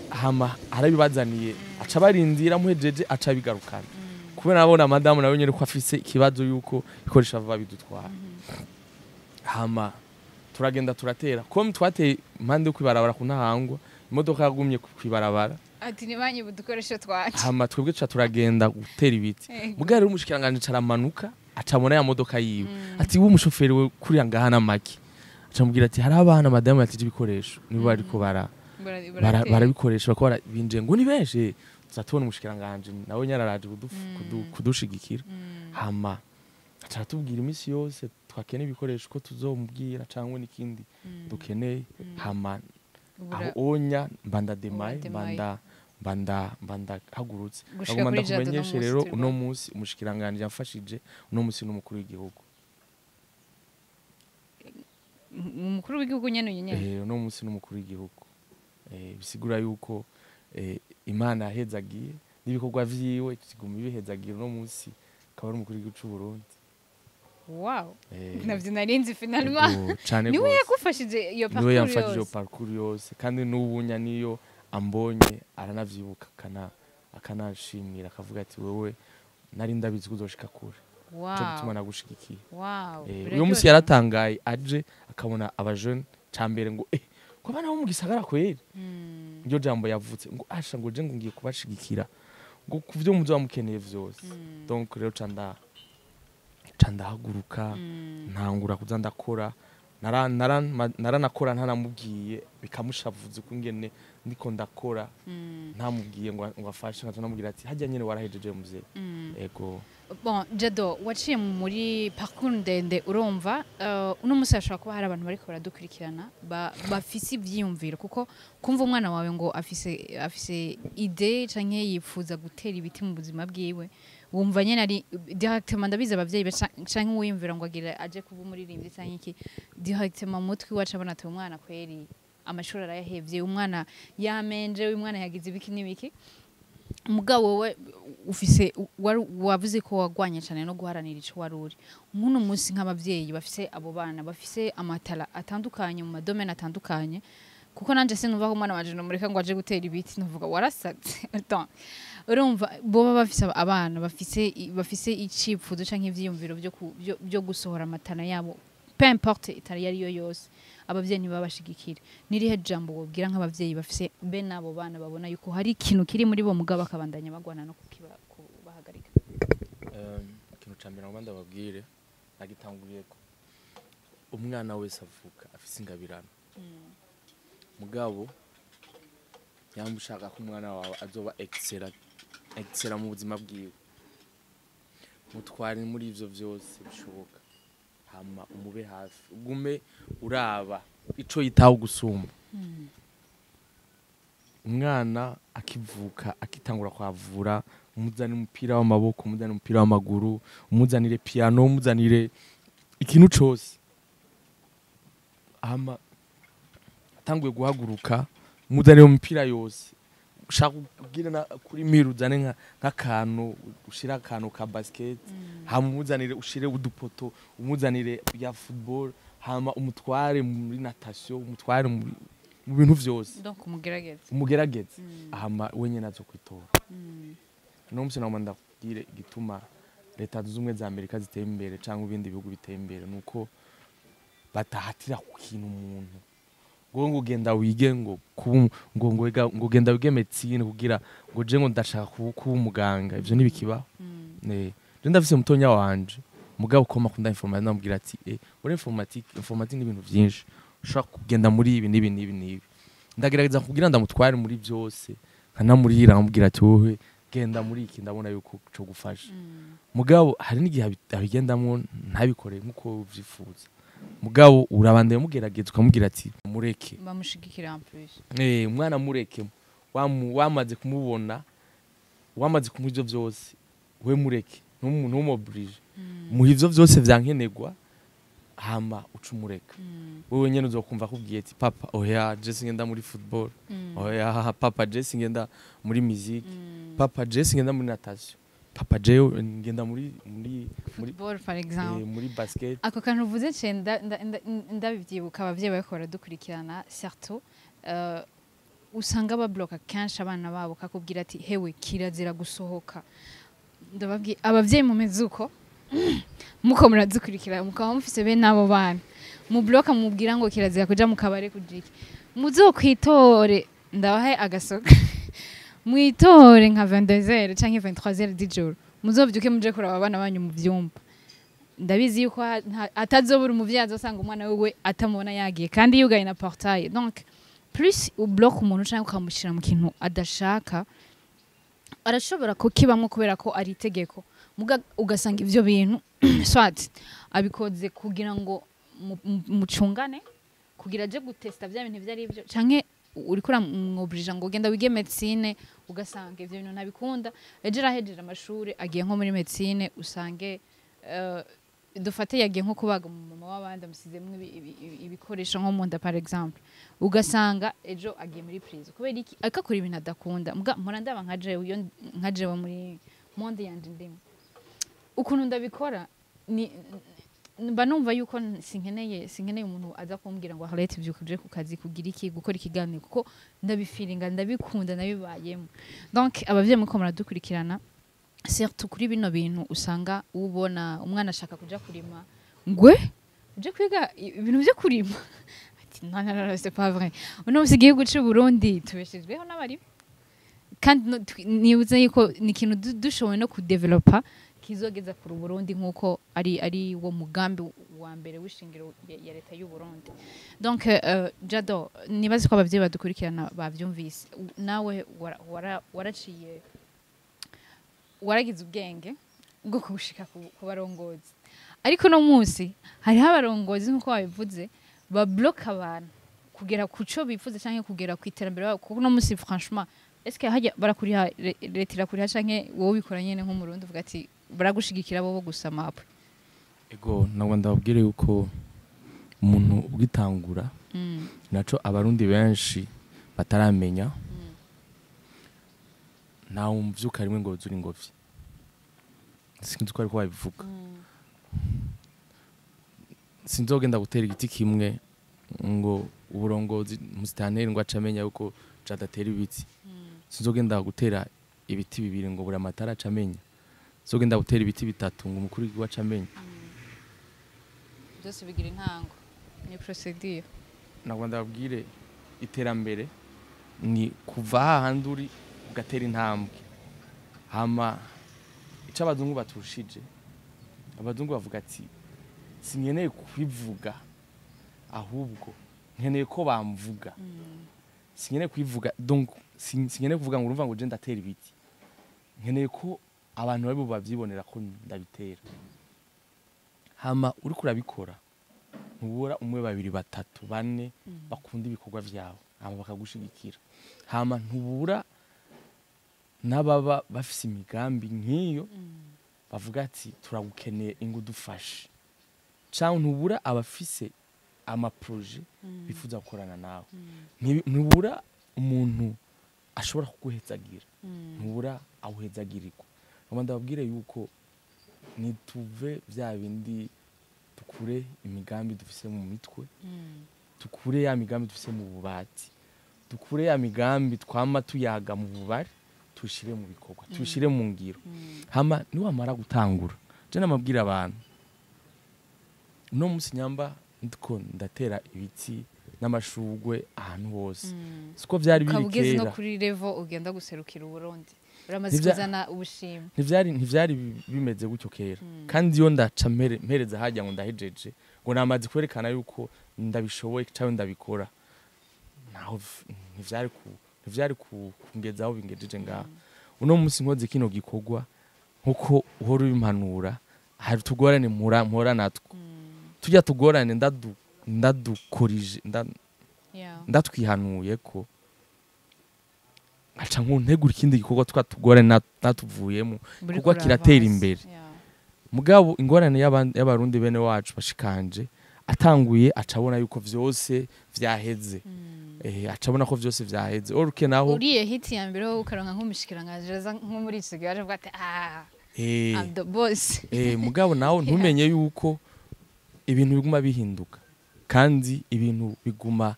D: hama arabibazaniye aca barindira muhejeje aca bigarukana. Kubera nabona madamu nawe nyene ko afise ikibazo yuko ikoresha vuba bidutwara. Hama turagenda turatera, ko twateye impande yo kwibarabara kunahangwa, imodoka yagumye kwibarabara
C: ati nibanye budukoresho twaje.
D: Hama twebwe tuca turagenda gutera ibiti. Mugari w'umushikiranganje caramanuka acabona ya modoka yiwe, ati uwo mushoferi we kuriya ngaha namaki. Acamubwira ati hari abana madamu yatije ibikoresho nibo bariko barabikoresha bako binjiye ngo ni benshi. Tuzatubona umushikiranganje nawe nyararaje kudushigikira. Hama aca atubwira iminsi yose twakene ibikoresho ko tuzomubwira cyangwa n'ikindi dukeneye. Hama aho onya mbanda demaye mbanda hagurutse agomba ndakumenyeshe rero uno munsi umushikiranganje yamfashije, uno munsi n'umukuru w'igihugu.
C: Umukuru w'igihugu nyene nyene
D: uno munsi n'umukuru w'igihugu. Bisigura yuko Imana yahezagiye n'ibikorwa vyiwe kiguma bihezagira, uno munsi akaba ari umukuru w'igihugu c'u Burundi.
C: Wow, navyo narinzi finalement. Niwe yakufashije iyo parcours yose.
D: Niwe yamfashije iyo parcours yose, kandi n'ubunya niyo ambonye aranavyibuka akanashimira akavuga ati wewe nari ndabizi kuzoshika kure.
C: Wow.
D: Cyo gutuma nagushigikiye.
C: Wow.
D: Uyo munsi yaratangaye aje akabona abajeune cambere ngo ko bana bo mu gisagara kweri. Iryo jambo yavutse ngo asha ngo je ngo ngiye kubashigikira ngo kuvyo muzoba mukeneye vyose. Donc rero canda ndahaguruka ntangura kuza ndakora, naranakora ntanamubwiye bikamushavuza ukungene ndiko ndakora ntamubwiye ngo afashe, nkaca namubwira ati hajya nyene warahejeje muzee. Ego.
C: Bon Jado, waciye muri parcours ndende urumva uno munsi hashobora kuba hari abantu bariko baradukurikirana bafise ivyiyumviro, kuko kumva umwana wawe ngo afise idée canke yifuza gutera ibiti mu buzima bwiwe, wumva nyene ari directement ndabizi abavyeyi canke uwiyumvira ngo agira aje kuba umuririmbyi canke iki, directement mutwi wacu abona ati umwana kweri amashuri arayahevye, umwana yamenje, umwana yagize ibiki n'ibiki. Mugabo wewe ufise wavuze ko wagwanye cyane no guharanira ico waruri. Nk'uno munsi nk'abavyeyi bafise abo bana bafise amatara atandukanye mu madomaine atandukanye, kuko nanje sinumva ko umwana wanje nomureka ngo aje gutera ibiti, ntuvuga warasatse. Urumva boba bafise abana bafise icipfuzo canke ivyiyumviro byo gusohora amatara yabo, peu importe itari yari yo yose, abavyeyi ntibabashigikira. Nirihe jambo wobwira nk'abavyeyi bafise be nabo bana babona yuko hari ikintu kiri muri bo mugabo akabandanya bagwana no kubahagarika?
D: Ikintu ca mbere ngomba ndababwire nagitanguriye ko umwana wese avuka afise ingabirano. Mugabo Yamba ushaka ko umwana wawe azoba excellent mu buzima bwiwe, mutware muri ivyo vyose bishoboka, hama umube hafi, ugume uraba ico yitaho gusumba. Umwana akivuka, akitangura kwavura, umuzanire umupira w'amaboko, umuzanire umupira w'amaguru, umuzanire piano, umuzanire ikintu cose. Hama atanguye guhaguruka, umuzanire umupira yose ushaka kugira na kuri mur, uzane nk'akantu ushira, akantu ka basket, hama umuzanire ushire udupoto, umuzanire ya football, hama umutware muri natation, umutware mu bintu vyose.
C: Donc umugerageze.
D: Umugerageze, hama wenyene azokwitora. No musi nagomba ndakubwire igituma Leta Zunze Ubumwe za Amerika ziteye imbere cyangwa ibindi bihugu biteye imbere, nuko batahatira ku kintu umuntu ngo genda wige, ngo kuba ngo genda wige médecine kugira ngo je ngo ndashaka kuba umuganga. Ivyo ntibikibaho. Je ndafise mutonya wanje, mugabo ko makunda informatique, ndamubwira ati muri informatique ni ibintu vyinshi ushobora kugenda muri ibi n'ibi n'ibi n'ibi. Ndagerageza kugira ndamutware muri byose, nkanamurira, nkamubwira ati wowe genda muri iki, ndabona yuko cyo gufasha. Mugabo hari n'igihe abigendamwo ntabikore nkuko uvyifuza, mugabo urabandanya mugerageza, ukamubwira ati mureke.
C: Bamushigikira en plus.
D: Umwana mureke, wamaze kumubona, wamaze kumuha ivyo vyose, we mureke, ntumoblige, muha ivyo vyose vyankenerwa, hama uca umureka. Wewe nyene uzokumva akubwiye ati papa, oya, je singenda muri football, oya papa, je singenda muri musique, papa, je singenda muri natation, papa, je ngenda muri
C: Football par exemple.
D: Muri basket.
C: Ako kantu uvuze nce ndabibyibuka, abavyeyi bariko baradukurikirana, surtout usanga babloka kenshi abana babo, kakubwira ati hewe, kirazira gusohoka. Ndababwiye, abavyeyi mumeze uko, muko muradukurikira, mukaba mufise bene abo bana mubloka, mubwira ngo kirazira kuja mu kabare kujiki, muzokwitore, ndabahe agasoka, mwitore nka 22h canke 23h d'ijoro, muzovyuke muje kuraba abana banyu mu vyumba. Ndabizi yuko atazobura umuvyeyi azosanga umwana wiwe atamubona yagiye kandi yugaye na portail. Donc plus ubloque umuntu canke ukamushira mu kintu adashaka, arashobora kukibamwo kubera ko ari itegeko. Muga ugasanga ivyo bintu soit abikoze kugira ngo mucungane, kugira aje gutesta vya bintu ivyo ari byo, canke uriko uramwobrija ngo genda wige médecine, ugasanga ivyo bintu ntabikunda. Ejo arahejeje amashuri, agiye nko muri médecine, usange dufate yagiye nko kubaga umumama w'abandi, amusizemwo ibikoresho nko mu nda par exemple, ugasanga ejo agiye muri prison. Kubera iki? Akakora ibintu adakunda. Muga mpora ndaba nka jewe, iyo nka jewe muri monde yanje ndimo, ukuntu ndabikora ni mba numva yuko sinkeneye umuntu aza kumbwira ngo Arlette, vyuka uje ku kazi, kugira iki, gukora ikiganiro, kuko ndabifiringa, ndabikunda, nabibayemo. Donc abavyeyi muko muradukurikirana, surtout kuri bino bintu usanga ubona umwana ashaka kuja kurima, ngwe uje kwiga ibintu vyo kurima, ati non, non, non, c'est pas vrai. Uno musi igihugu c'u Burundi tubeshejweho n'abarimi, kandi nibuze yuko ni ikintu dushoboye no kudevelopa kizogeza kure Burundi, nkuko ari wo mugambi wa mbere w'ishingiro ya leta y'u Burundi. Donc Jado, nibaze ko abavyeyi badukurikirana bavyumvise. Nawe waraciye waragize ubwenge bwo kubushika ku barongozi, ariko no munsi hariho abarongozi, nkuko babivuze, babloka abantu kugera ku co bifuza canke kugera ku iterambere babo. Kuko no munsi franchement, est-ce que hajya barakuriha, leta irakuriha, canke wowe ubikora nyene nk'umurundi, uvuga ati baragushigikira bo gusa mapwe?
D: Ego, ntabwo ndababwire yuko umuntu ugitangura, naco abarundi benshi bataramenya, ntawe umvyuka rimwe ngo wuzure ingobyi. Sinzi uko ariko babivuga. Sinzogenda gutera igiti kimwe ngo uburongozi musitanteri ngo ace amenya yuko jadatera ibiti. Sinzogenda gutera ibiti bibiri ngo buri amatara ace amenya. Sinzogenda gutera ibiti bitatu ngo umukuru w'igihugu ace amenya.
C: Byose bigira intango, ni procédure.
D: Ntabwo ndababwire, iterambere ni kuva hahandi uri ugatera intambwe. Hama icyo abazungu baturushije, abazungu bavuga ati sinkeneye kubivuga, ahubwo nkeneye ko bamvuga. Sinkeneye kubivuga, donc sinkeneye kuvuga ngo urumva ngo je ndatera ibiti. Nkeneye ko abantu bari bavyibonera ko ndabitera. Hama uriko urabikora, ntubura umwe, babiri, batatu, bane bakunda ibikorwa vyawe, hama bakagushigikira. Hama ntubura n'ababa bafise imigambi nk'iyo, bavuga ati: "Turagukeneye, ingo udufashe." Cyangwa ntubura abafise ama projets bifuza gukorana nawe. Ntubura umuntu ashobora kuguhezagira, ntubura awuhezagirirwa. Ngomba ndababwire yuko nituve vya bindi, dukure imigambi dufise mu mitwe, dukure ya migambi dufise mu bubati, dukure ya migambi twama tuyaga mu bubari, tushire mu bikorwa, tushire mu ngiro. Hama niwamara gutangura, je namabwira abantu, uno munsi nyamba ndiko ndatera ibiti n'amashugwe ahantu hose, siko vyari biri
C: Ukaba ugeze no
D: kera.
C: kuri level ugenda guserukira Uburundi, uramaze kuzana ubushimwe.
D: Ntivyari bimeze gutyo kera. Kandi iyo ndaca mpereza hajya ngo ndahejeje, ngo namaze kwerekana yuko ndabishoboye cyangwa ndabikora, naho ntivyari kungeza aho bingejeje ngaha. Uno munsi nkoze kino gikorwa nkuko uhora ubimpanura, hari utugorane mpura natwo, tujya tugorane ndadukorije ndatwihanuye ko nkaca ntegura ikindi gikorwa, twa tugorane natuvuyemo,
C: Buriko
D: kuko kiratera
C: uravanse.
D: imbere. Mugabo ingorane y'Abarundi bene wacu bashikanje, atanguye acabona yuko vyose vyaheze, acabona ko vyose vyaheze oruke naho.
C: Uriye hit ya mbere wowe, ukaronka nk'umushikiranganji aza nko muri iki gihe, avuga ati: "Ah, I'm the boss."
D: Mugabo nawe ntumenye yuko ibintu biguma bihinduka, kandi ibintu biguma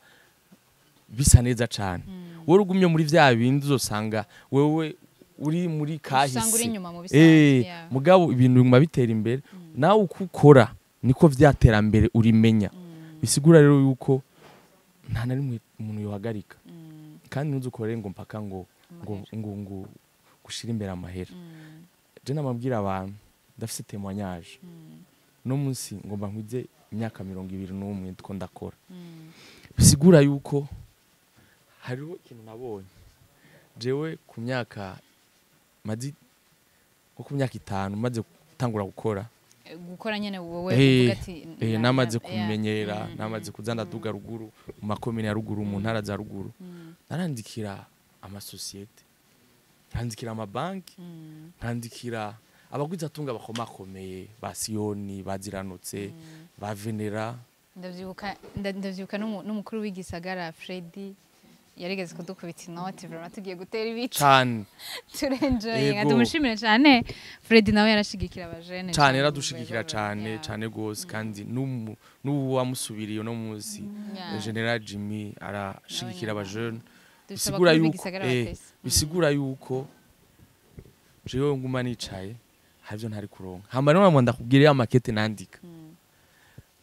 D: bisa neza cane. Wowe ugumye muri vya bindi, uzosanga wewe uri muri kahise.
C: Usanga uri inyuma mu bisanzwe.
D: Mugabo ibintu biguma bitera imbere, nawe uko ukora niko vyaterambere urimenya. Bisigura rero yuko nta na rimwe umuntu yohagarika, kandi ntuzukore ngo mpaka ngo gushira imbere amahera. Je namabwira abantu, ndafise témoignage. No munsi ngomba nkwize imyaka 21 ndiko ndakora. Bisigura yuko hariho ikintu nabonye jewe ku myaka mazi, nko ku myaka 5 maze gutangura gukora.
C: Gukora nyene wowe, uvuga ati
D: namaze kumenyera, namaze kuza ndaduga ruguru mu makomine ya ruguru, mu ntara za ruguru. Narandikira amasosiyete, nkandikira amabanki, nkandikira abagwizatunga bakomakomeye, ba Siyoni baziranutse, ba Venera.
C: Ndavyibuka n'umukuru w'igisagara Freddy yarigeze kudukubita inoti, vraiment tugiye gutera ibiti.
D: Cane.
C: Turenjoyinga.
D: Yego.
C: Tumushimire cane Freddy, nawe yarashigikira abajene.
D: Cane, yaradushigikira cane, cane gose. Kandi n'ubu wamusubiriye uno munsi, General Jimmy arashigikira
C: Nawe
D: abajene.
C: Dufise
D: Bisigura
C: abakuru
D: yuko
C: b'igisagara batese.
D: bisigura yuko jewe nguma nicaye, hari ivyo ntari kuronka. Hama rero namwe ndakubwira, ya makete nandika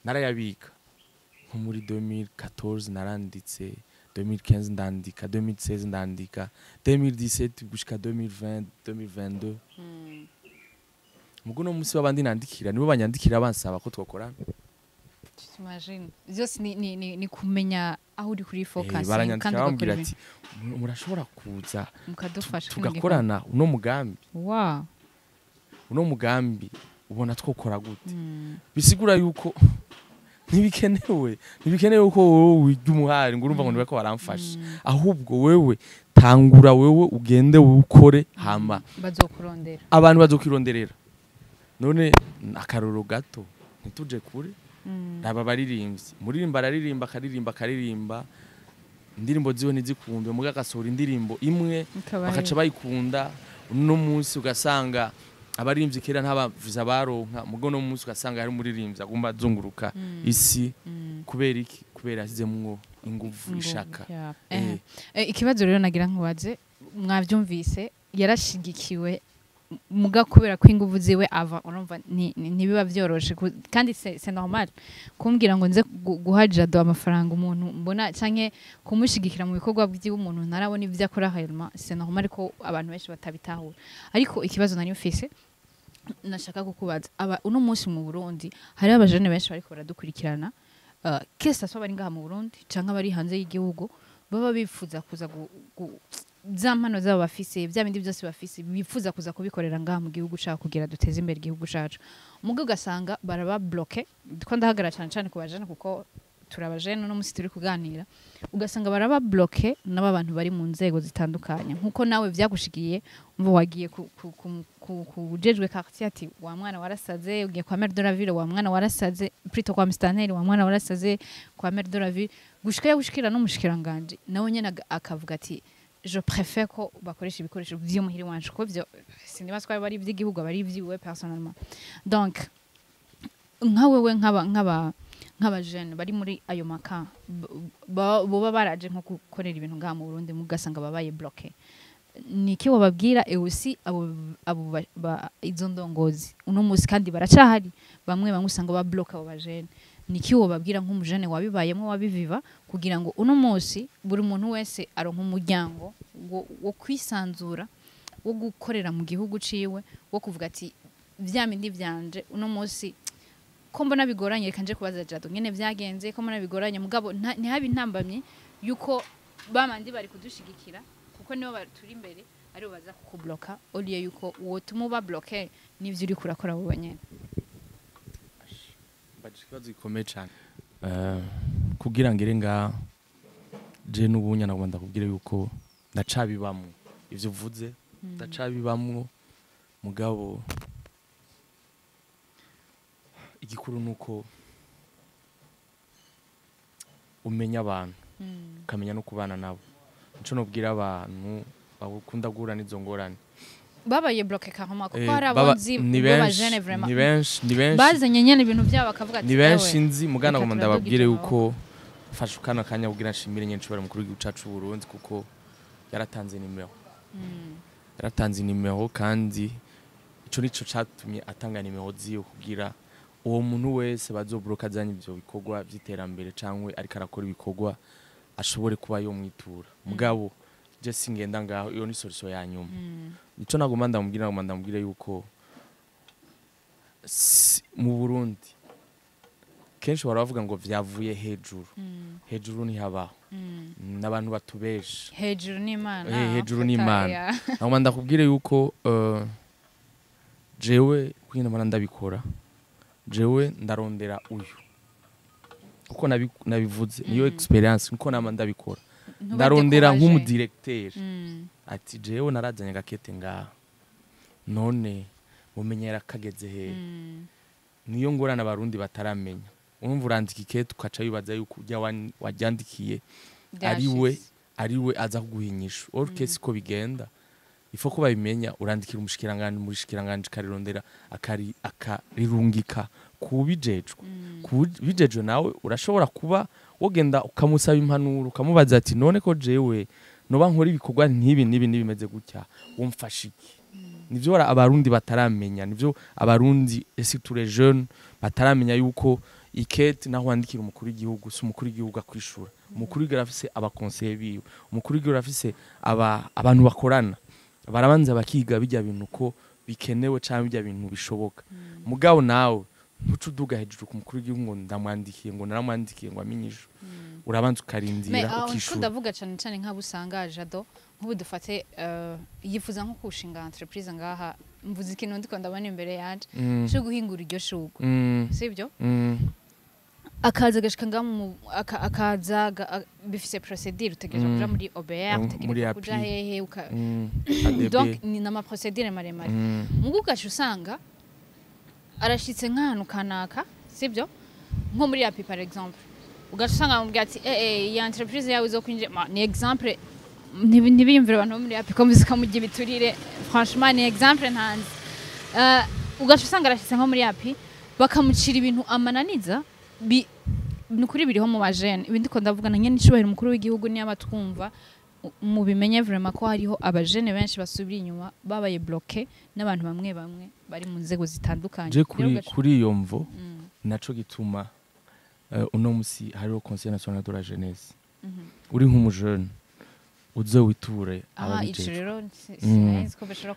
D: narayabika. Nko muri 2014 naranditse, 2015 ndandika, 2016 ndandika, 2017 gushika 2020, 2022. Mugo no munsi w'abandi nandikira nibo banyandikira bansaba ko twakorana.
C: T'imagines, byose ni kumenya aho uri kuri focus, kandi
D: Baranyandikira
C: ugakora
D: bambwira
C: ibintu.
D: ati: "Murashobora kuza
C: mukadufasha kino gikorwa."
D: tugakorana uno mugambi? Uno mugambi ubona twokora gute? Bisigura yuko ntibikenewe yuko wowe wirya umuhari ngo urumva ngo nibako baramfasha. Ahubwo wewe tangura, wewe ugende ukore, hama
C: Bazokurondera.
D: abantu bazokwironderera. None akaroro gato, ntituje kure, raba abaririmbyi. Umuririmba araririmba, akaririmba, akaririmba, indirimbo ziwe ntizikunde, muga agasohora indirimbo imwe
C: Ikaba
D: bakaca bayikunda. Uno munsi ugasanga abaririmbyi kera ntabavuza baronka, mugo no munsi ugasanga hari umuririmbyi agomba azunguruka isi. Kubera iki? Kubera yashyizemwo inguvu, ishaka.
C: Ikibazo rero nagira nkubaze, mwavyumvise, yarashigikiwe, muga kubera ko inguvu ziwe ava, urumva ntibiba vyoroshe kandi c'est normal kumbwira ngo nze guha Jado amafaranga umuntu mbona, canke kumushigikira mu bikorwa by'iwe umuntu ntarabona ivyo akora réellement. C'est normal ko abantu benshi batabitahura. Ariko ikibazo nari mfise nashaka kukubaza, aba uno munsi mu Burundi hari abajene benshi bariko baradukurikirana, que ça soit bari ngaha mu Burundi canke abari hanze y'igihugu. Baba bifuza kuza za mpano zabo bafise, bya bindi byose bafise, bifuza kuza kubikorera ngaha mu gihugu cacu kugira duteze imbere igihugu cacu. Mugo ugasanga baraba bloqué. Ndiko ndahagara cyane cyane ku bajene, kuko turabajene no musi turi kuganira. Ugasanga baraba bloqué n'aba bantu bari mu nzego zitandukanye, nkuko nawe vyagushikiye. Umva, wagiye ku ujejwe quartier, ati: "Wa mwana warasaze." Ugiye kwa maire de la ville: "Wa mwana warasaze." Plutôt kwa mustanteri: "Wa mwana warasaze." Kwa maire de la ville, gushika yagushikira n'umushikiranganje, nawe nyene akavuga ati: "Je préfère ko bakoresha ibikoresho vy'umuhiri wanje," kuko vyo sinibaza ko ari ivy'igihugu, aba ari ivy'iwe personnellement. Donc nka wewe, nk'aba jeune bari muri ayo maka, boba baraje nko gukorera ibintu ngaha mu Burundi, mugasanga babaye bloqué, niki wababwira? Et aussi abo izo ndongozi uno musi, kandi baracahari bamwe bamwe, usanga ba bloqué abo bajene, niki wababwira nk'umujene wabibayemo, wabiviva, kugira ngo uno munsi buri muntu wese aronke umuryango wo kwisanzura, wo gukorera mu gihugu ciwe, wo kuvuga ati: "Vya bindi vyanje uno munsi ko mbona bigoranye, reka nje kubaza Jado ngene vyagenze, ko mbona bigoranye," mugabo ntihabe intambamye yuko bamandi bari kudushigikira, kuko nibo turi imbere, aribo baza kukubloka, au lieu yuko wotuma uba bloqué n'ivyo uriko urakora wowe nyene?
D: Mbajije ikibazo gikomeye cyane. Kugira ngere nga je n'ubu nyana ndakubwira yuko ndacabibamwo ivyo uvuze, ndacabibamwo. Mugabo igikuru nuko umenya abantu, ukamenya no kubana nabo. Nico nobwira abantu bakunda guhura n'izo ngorane.
C: Babaye bloqué carrément, kuko hari abonzi
D: ni benshi,
C: b'abajene vraiment
D: ni benshi, ni benshi.
C: Bazanye nyene ibintu byabo bakavuga ati:
D: Ni benshi
C: "Ewe,
D: nzi mugana
C: reka
D: ngo ndababwire
C: turaduga."
D: yuko fashe kano kanya kugira nshimire nyine nshobora mukuru w'igihugu cacu c'u Burundi, kuko yaratanze nimero, yaratanze nimero, kandi ico nico catumye atanga nimero ziwe, kugira uwo muntu wese bazobloka azanye ivyo bikorwa vy'iterambere cankwe ariko arakora ibikorwa ashobore kuba yomwitura. Mugabo je singenda ngaho, iyo ni solution ya nyuma. Ico nagomba ndamubwira, nagomba ndamubwira yuko mu Burundi kenshi bahora bavuga ngo vyavuye hejuru. Hejuru ntihabaho, n'abantu batubesha.
C: Hejuru n'Imana.
D: Hejuru
C: fata,
D: n'Imana. Nagomba ndakubwire yuko jewe kugira mbona ndabikora, jewe ndarondera uyu uko nabivuze, niyo expérience nkuko nama ndabikora.
C: Ntube
D: Ndarondera
C: découragé.
D: nk'umudirecteur ati: "Jewe narazanye agakete ngaha, none mumenyera kageze hehe?" Niyo ngorane abarundi bataramenya. Urumva, urandika ikete, ukaca wibaza yuko ujya wajyandikiye ari we
C: Byashitse.
D: ari we aza kuguha inyishu, or que siko bigenda. Ifo ko babimenya, urandikira umushikiranganje, umushikiranganje karirondera, akari akarirungika kubijejwe. Kubijejwe nawe urashobora kuba wogenda ukamusaba impanuro, ukamubaza ati: "None ko jewe noba nkora ibikorwa ntibi nibi nibimeze gutya, wumfasha iki?" Nivyo abarundi bataramenya, nivyo abarundi et surtout les jeunes bataramenya, yuko ikete naho wandikira umukuru w'igihugu, si umukuru w'igihugu akwishura. Umukuru w'igihugu arafise abakonseye biwe, umukuru w'igihugu arafise abantu bakorana, barabanza bakiga bijya bintu ko bikenewe canke bijya bintu bishoboka. Mugabo nawe ntuce uduga hejuru ku mukuru w'igihugu ngo ndamwandikiye, ngo naramwandikiye, ngo amenye. Urabanza
C: Me
D: ukarindira,
C: aho ndiko
D: ukishura.
C: Ndavuga cyane cyane nk'abo usanga Jado, nk'ubu dufate yifuza nko kushinga entreprise ngaha, mvuze ikintu ndiko ndabona imbere yanje cyo guhingura iryo shurwe, sibyo? Akaza agashika ngaha akaza bifise procédure, utegerezwa kuja muri OBR,
D: Muri
C: utegerezwa kuja
D: API.
C: hehe
D: ADB.
C: Donc ni nama procédure maremare. Mugu ugaca usanga arashitse nk'ahantu kanaka, sibyo, nko muri API par exemple, ugaca usanga bamubwira ati: "Eh eh, iyi entreprise yawe izokwinjira." Ni exemple, ntibiyumvire abantu bo muri API ko muzi ko mujya ibiturire. Franchement ni exemple ntanzi. Ugaca usanga arashitse nko muri API, bakamucira ibintu amananiza. Ni ukuri biriho mu bajene. Ibi ndiko ndavuga na nyene icubahiro umukuru w'igihugu niyo abatwumva, mubimenye vraiment ko hariho abajene benshi basubira inyuma, babaye bloqué n'abantu bamwe bamwe bari mu nzego zitandukanye.
D: Je kuri
C: Rero
D: kuri iyo mvo, naco gituma uno musi hariho Conseil national de la jeunesse. Uri nk'umujene, uze witure
C: Aha, ico
D: ababijejwe.
C: rero sinzi ko bashobora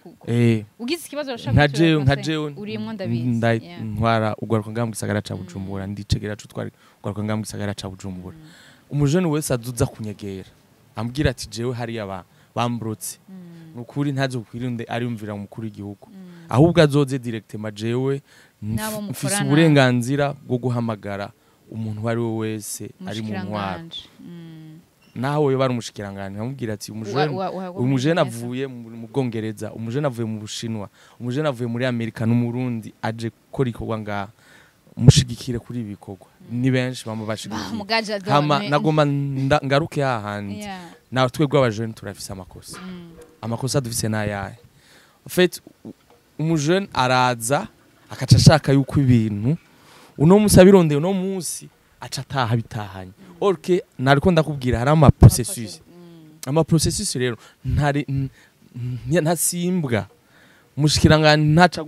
C: ugize ikibazo urashobora
D: Nka
C: kwitura
D: jewe nka
C: conseil.
D: jewe
C: Urimwo ndabizi. Yeah.
D: Ntwara ugwaruka ngaha mu gisagara ca Bujumbura, ndicegera co twari ugwaruka ngaha mu gisagara ca Bujumbura. Umujene wese azuza kunyegera. Ambwira ati jewe hariya bambrotse. Nukuri ntazokwirinde ariyumvira umukuru w'igihugu. Ahubwo azoze directement jewe mfise uburenganzira bwo guhamagara umuntu wari we wese ari mu ntwaro. Naho yo bari umushikiranganje amubwira ati umujene avuye mu Bwongereza, umujene avuye mu Bushinwa, umujene avuye muri Amerika n'Umurundi aje gukora ikorwa ngaha, mushigikire kuri ibi bikorwa. Ni benshi bama bashigikiye. Hama nagoma ngaruke hahandi. Na twebwe abajene turafise amakosa. Amakosa dufise nayahe? En fait umujene araza akaca ashaka yuko ibintu uno musi abirondeye uno musi aca ataha bitahanye. Orke nariko ndakubwira hari ama processus. Ama processus rero ntari ntasimbwa. Mushikiranganje ntaca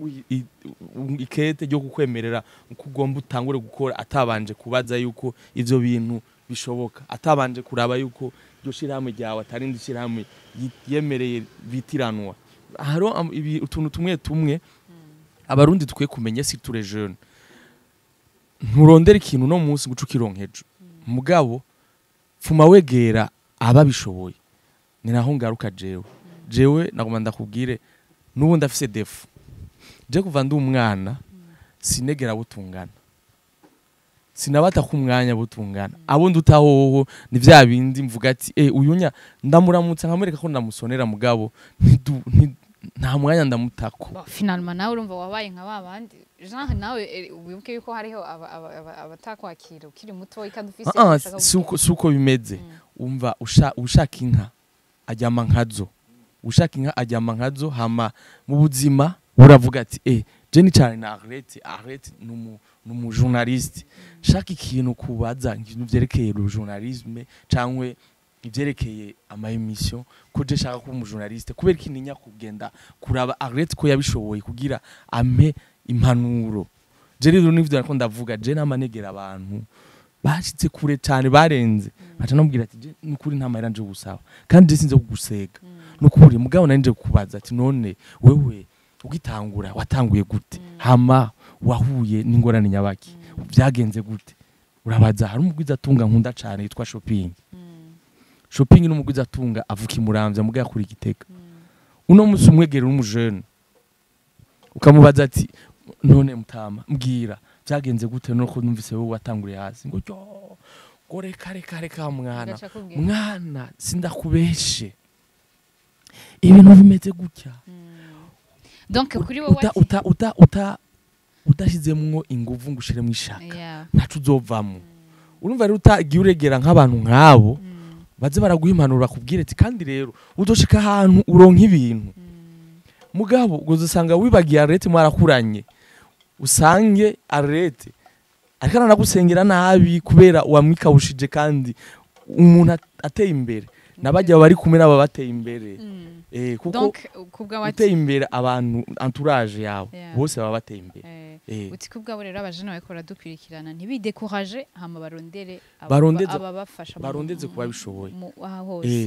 D: ikete ryo kukwemerera kugomba utangure gukora atabanje kubaza yuko ivyo bintu bishoboka, atabanje kuraba yuko iryo shirahamwe ryawe atarindi shirahamwe yemereye bitiranwa. Hari utuntu tumwe tumwe abarundi tukwiye kumenya si tous les jeunes. Nturondera ikintu no munsi guca ukironkejo. Mugabo pfuma wegera ababishoboye. Ni naho ngaruka jewe. Jewe nagomba ndakubwire nubu ndafise defu. Je kuva ndi umwana sinegera butungana. Sinabata ku mwanya butungana. Abo ndutahoho ni vya bindi mvuga ati uyunya ndamuramutsa nkamwereka ko ndamusonera mugabo nta mwanya ndamutako.
C: Finalement nawe urumva wabaye nka babandi. Jean nawe wibuke yuko hariho abatakwakira ukiri muto kandi ufise
D: suko bimeze. Umva ushaka inka ajyama nkazo. Ushaka inka ajyama nkazo hama mu buzima uravuga ati je ni cyane na Arlette numu journaliste. Shaka ikintu kubaza ikintu vyerekeye le journalisme cankwe ivyerekeye ama émission ko je shaka kuba umu journaliste kubera ikininya kugenda kuraba Arlette ko yabishoboye kugira ampe impanuro. Je rero nivyo nariko ndavuga je namanegera abantu bashitse kure cyane barenze. Aca namubwira ati je nukuri nta mahera nje gusaba kandi je sinze kugusega. Nukuri mugabo nari nje kukubaza ati none wewe ugitangura watanguye gute? Hama wahuye n'ingorane nyabaki? Byagenze gute? Urabaza. Hari umugwiza atunga nkunda cyane yitwa Shopping. Shopping n'umugwiza atunga avuka imuramvya muga yakuri Gitega. Uno musi umwegera umujene ukamubaza ati none mutama mbwira byagenze gute nuko numvise wowe watanguriye hasi ngo yo ngo reka reka reka mwana mwana sindakubeshe ibintu bimeze gutya.
C: Donc kuri wowe
D: uta uta uta udashizemwo inguvu ngushire mu ishaka ntacu uzovamo. Urumva rero utagiye uregera nk'abantu nk'abo baze baraguha impanuro bakubwire ati kandi rero uzoshika ahantu uronka ibintu. Mugabo uzosanga wibagiye Arlette mwarakuranye, usange Arlette ariko aranagusengera nabi kubera wamwikawushije kandi umuntu ateye imbere nabajya bari kumwe nabo bateye imbere. Kuko uteye imbere abantu entourage yawe bose baba bateye imbere.
C: Uti kubwabo rero abajene bariko baradukurikirana ntibidécourage hama barondere ababafasha
D: barondeze kuba bishoboye.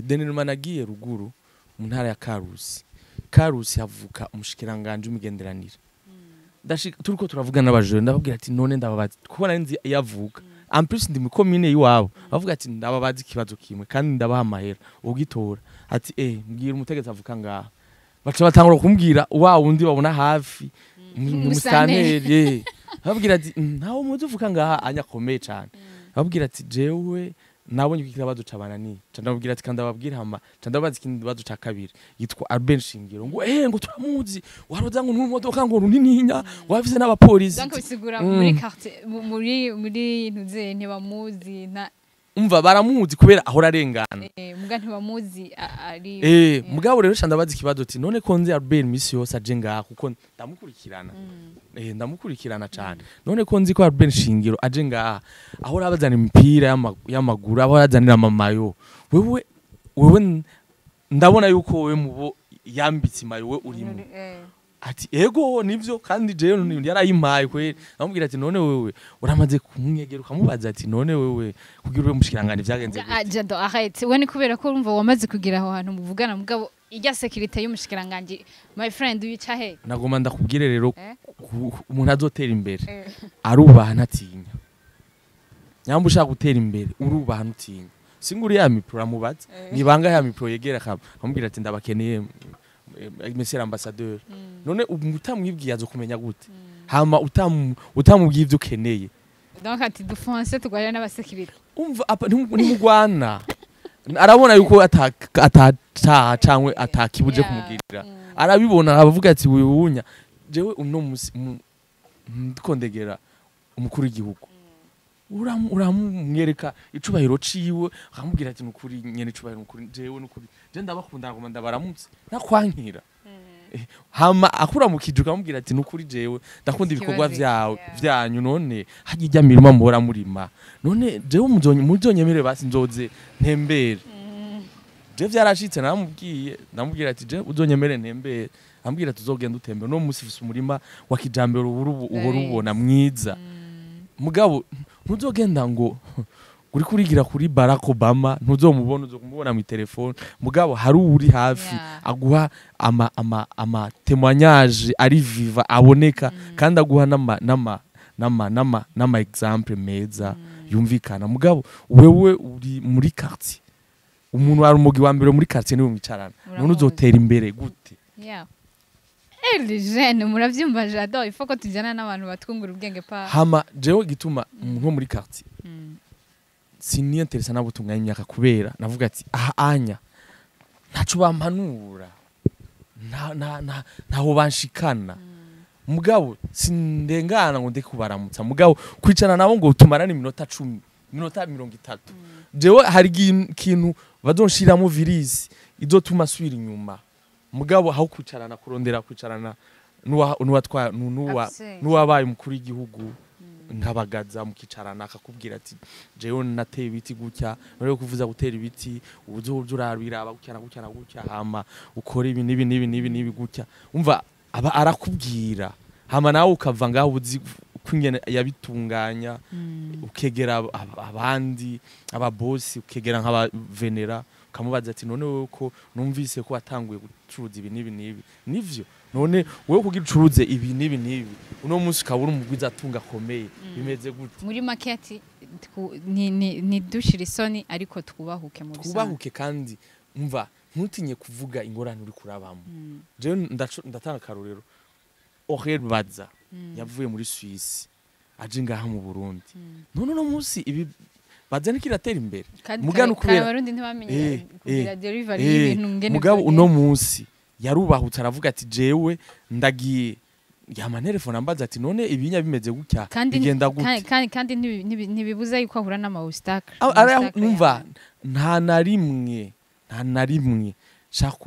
D: Denelman nagiye ruguru mu ntara ya Karusi. Karusi havuka umushikiranganje w'imigenderanire. Ndashika turiko turavuga n'abajene ndababwira ati none ndababaza kuko nari nzi yavuka. En plus ndi mu commune yiwabo. Bavuga ati ndababaza ikibazo kimwe kandi ndabaha amahera ugitora. Ati mbwira umutegetsi avuka ngaha. Baca batangura kumbwira wa wundi babona hafi umusaneri. Babwira ati ntawo muzi uvuka ngaha anyakomeye cyane. Babwira ati jewe nabonye ikibazo cabanani. Ndababwira ati kandi ababwira hama ndabaza ikindi kibazo ca kabiri yitwa Albert Shingiro ngo ngo turamuzi waroza ngo n'imodoka ngo runininya wafise n'abapolisi.
C: Donc bisigura muri quartier muri ntuze ntibamuzi nta
D: umva baramuzi kubera ahora arengana.
C: Muga ntibamuzi ari
D: mugabo rero ndabaza ikibazo ati none ko nzi Albert misi yose aje ngaha kuko ndamukurikirana. Ndamukurikirana cyane. None ko nzi ko Albert Shingiro aje ngaha ahora abazana imipira y'amaguru ahora azanira amamayo. Wewe ndabona yuko wewe mubo yambitse imayo we urimo. Ati ego nivyo kandi jewe yarayimpaye kweri. Namubwira ati none wewe uramaze kumwegera ukamubaza ati none wewe kugira ube mushikiranganje vyagenze gute?
C: Jado arrête we ni kubera ko urumva wamaze kugira aho hantu muvugana mugabo irya security y'umushikiranganje my friend uyica he?
D: Nagoma ndakubwire rero umuntu azotera imbere arubaha ntatinya. Nyamba ushaka gutera imbere urubaha ntutinya. Singuri ya mipro amubaza nibanga ya mipro yegera akamubwira ati ndabakeneye monsieur l'ambassadeur. None utamwibwiye azokumenya gute? Hama utamubwiye ivyo ukeneye.
C: Donc ati dufonce tugwarira n'abasekirite.
D: Umva ntimugwana. Arabona yuko atataha cangwe atakibuje kumugirira. Arabibona abavuga ati wiwunya jewe uno musi ndikondegera umukuru w'igihugu. Uramwereka icubahiro ciwe akamubwira ati nukuri nyene icubahiro nukuri jewe nukuri je ndabakunda ngoma ndabaramutse nakwankira. Hama akuramukije ukamubwira ati nukuri jewe ndakunda ibikorwa vyawe vyanyu none hajya ijya mirima muhora murima none jewe muzonyemere basi nzoze ntembere. Je vyarashitse namubwiye ndamubwira ati je uzonyemere ntembere, ambwira tuzogenda utembere no musi ufise umurima wa kijambere uhora ubona mwiza. Mugabo ntuzogenda ngo uri kurigira kuri Barack Obama ntuzomubona uzokumubona mu telefone, mugabo hari uri hafi aguha ama témoignage ari viva aboneka kandi aguha n'ama exemple meza yumvikana. Mugabo wewe uri muri quartier, umuntu ari umugi wa mbere muri quartier niwe mwicarana, none uzotera imbere gute?
C: Les jeunes muravyumva j'adore, il faut ko tujana n'abantu batwungura ubwenge pa.
D: Hama jewe gituma nko muri quartier sini interesa nabo tunganya imyaka kubera navuga ati aha anya ntaco bampanura ntaho banshikana. Mugabo sindengana ngo ndeke kubaramutsa, mugabo kwicarana nabo ngo tumarane iminota 10 iminota 30 jewe hari ikintu bazonshiramo virisi izotuma asubira inyuma. Mugabo aho kwicarana kurondera kwicarana nuwabaye umukuru w'igihugu nkabagaza mukicarana akakubwira ati jewe nateye ibiti gutya none kuvuza gutera ibiti ubuzo urarabira gutya gutya gutya hama ukora ibi nibi nibi nibi nibi gutya, umva aba arakubwira hama nawe ukava ngaho uzi kwingene yabitunganya ukegera abandi ababosi ukegera nk'aba venera ukamubaza ati none wewe ko numvise ko watanguye gucuruza ibi nibi nibi nivyo, none wewe kugira ucuruze ibi nibi nibi uno munsi ukabura umugwiza atunga akomeye bimeze gute?
C: Muri make ati ni dushira isoni ariko twubahuke mu bisanzwe,
D: twubahuke kandi umva ntutinye kuvuga ingorane uri kurabamo. Jewe ndatanga karorero Aurel Baza yavuye muri Suisse aje ngaha mu Burundi, none uno munsi ibi Baza nikiratera imbere mugano kubera
C: abarundi ntibamenye kugira delivery y'ibintu ngene.
D: Mugabo uno munsi yarubahutse aravuga ati jewe ndagiye yama telefone ambaza ati none ibinya bimeze gutya bigenda gute,
C: kandi ntibibuza yuko ahura n'ama obstacle.
D: Numva nta na rimwe shaka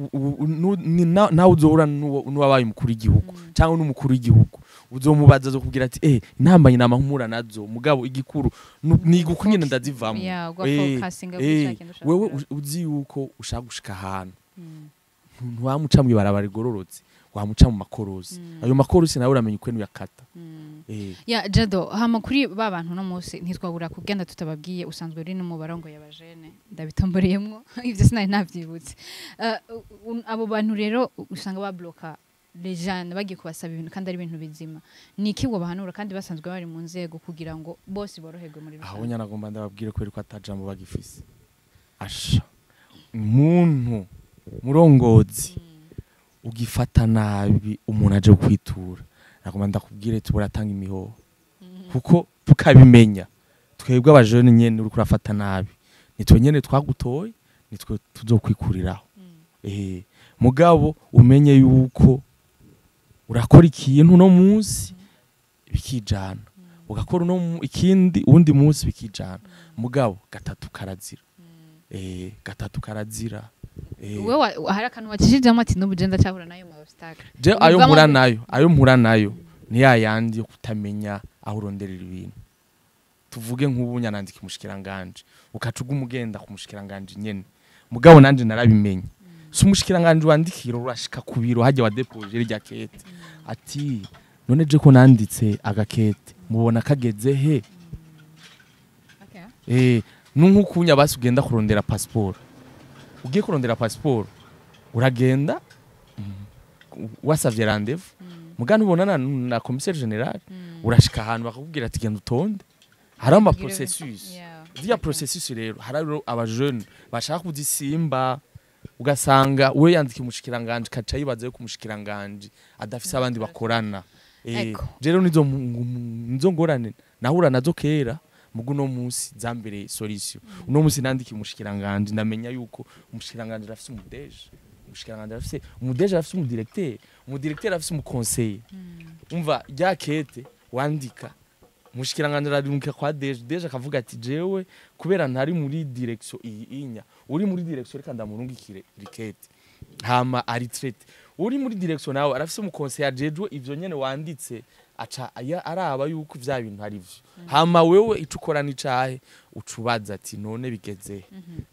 D: nawe uzohura n'uwabaye umukuru w'igihugu cyangwa n'umukuru w'igihugu uzomubaza zo kubwira ati intambanye nama mpura nazo, mugabo igikuru ni gukunyene ndazivamo. Wewe uzi yuko ushaka gushika ahantu ntiwamuca mu ibarabara rigororotse, wamuca mu makorosi, ayo makorosi nawe uramenya ukwenu yakata.
C: Ya Jado, hama kuri ba bantu no munsi ntitwabura kugenda tutababwiye usanzwe uri no mu barongo y'abajene ndabitomboreyemwo ivyo sinari navyibutse. Abo bantu rero usanga babloka les jeunes bagiye kubasaba ibintu kandi ari ibintu bizima, niki wo bahanura kandi basanzwe bari mu nzego kugira ngo bose boroherwe muri rusange?
D: Aho nyana ngomba ndababwire ko ariko atajambo bagifise asha umuntu murongozi ugifata nabi umuntu aje kwitura nagomba ndakubwire turatanga imihoho kuko tukabimenya twebwe abajene nyene uri kurafata nabi nitwe nyene twagutoye nitwe tuzokwikuriraho. Mugabo umenye yuko urakora ikintu no munsi bikijana ugakora no ikindi undi munsi bikijana, mugabo gatatu karazira. Gatatu karazira.
C: Wewe hari akantu wakijijemo ati n'ubugenda cyahura nayo ma obstacle.
D: Je ayo mpura nayo ni yayandi yo kutamenya aho uronderera ibintu. Tuvuge nk'ubu nyanandika umushikiranganje ukacuga umugenda ku mushikiranganje nyene, mugabo nanje narabimenye si umushikiranganje wandikira urashika ku biro hajya wa depoje rya kete ati none je ko nanditse agakete mubona kageze he? Nunkukunya basi ugenda kurondera passport, ugiye kurondera passport uragenda wasavye rendez-vous mugano ubonana na commissaire général urashika ahantu bakakubwira ati genda utonde, hari ama processus. Ziriya processus rero, hari rero abajene bashaka kuzisimba, ugasanga we yandikiye umushikiranganje, kaca yibaza yuko umushikiranganje adafise abandi bakorana.
C: Ego.
D: Rero nizo ngorane nahura nazo kera, mugu no munsi zambereye solution. Uno munsi nandikiye umushikiranganje, ndamenya yuko umushikiranganje arafise umu DG, umushikiranganje arafise umu DG, arafise umudirecteur, umudirecteur arafise umuconseiller. Umva, rya kete wandika, umushikiranganje ararungika kwa DG, DG akavuga ati: "Jewe kubera ntari muri direction iyi inya, uri muri direction reka ndamurungikire rikete hama ari traité." Uri muri direction nawe arafise umuconseiller ajejwe ivyo nyene wanditse, aca araba yuko vya bintu ari vyo. Hama wewe ico ukora ni cahe? Ucubaza ati: "None bigeze?"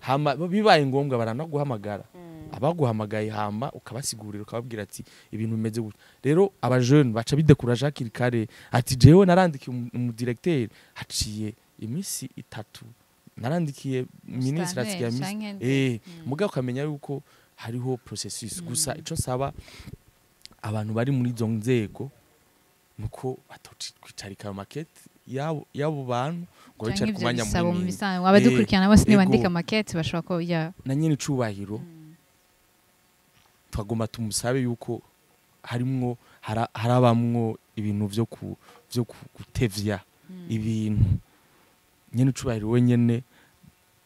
D: Hama bibaye ngombwa baranaguhamagara. Abaguhamagaye, hama ukabasigurira, ukababwira ati: "Ibintu bimeze gutya." Rero abajene baca bidekuraje hakiri kare, ati: "Jewe narandikiye umudirecteur haciye iminsi 3, narandikiye minisitiri hasigaye iminsi."
C: Canke
D: Mugabo ukamenya yuko hariho processus. Gusa ico nsaba abantu bari muri izo nzego nuko batokwicarika ayo makete yabo bantu ngo
C: Canke
D: bicare ku
C: ivyo
D: mwanya
C: bisabo mu
D: munini.
C: bisanzwe, abadukurikirana bose
D: Ego.
C: nibandika makete bashobora ko ya
D: Na nyene icubahiro twagomba tumusabe yuko harimwo harabamwo ibintu vyo gutevya ibintu. Nyene icubahiro wenyene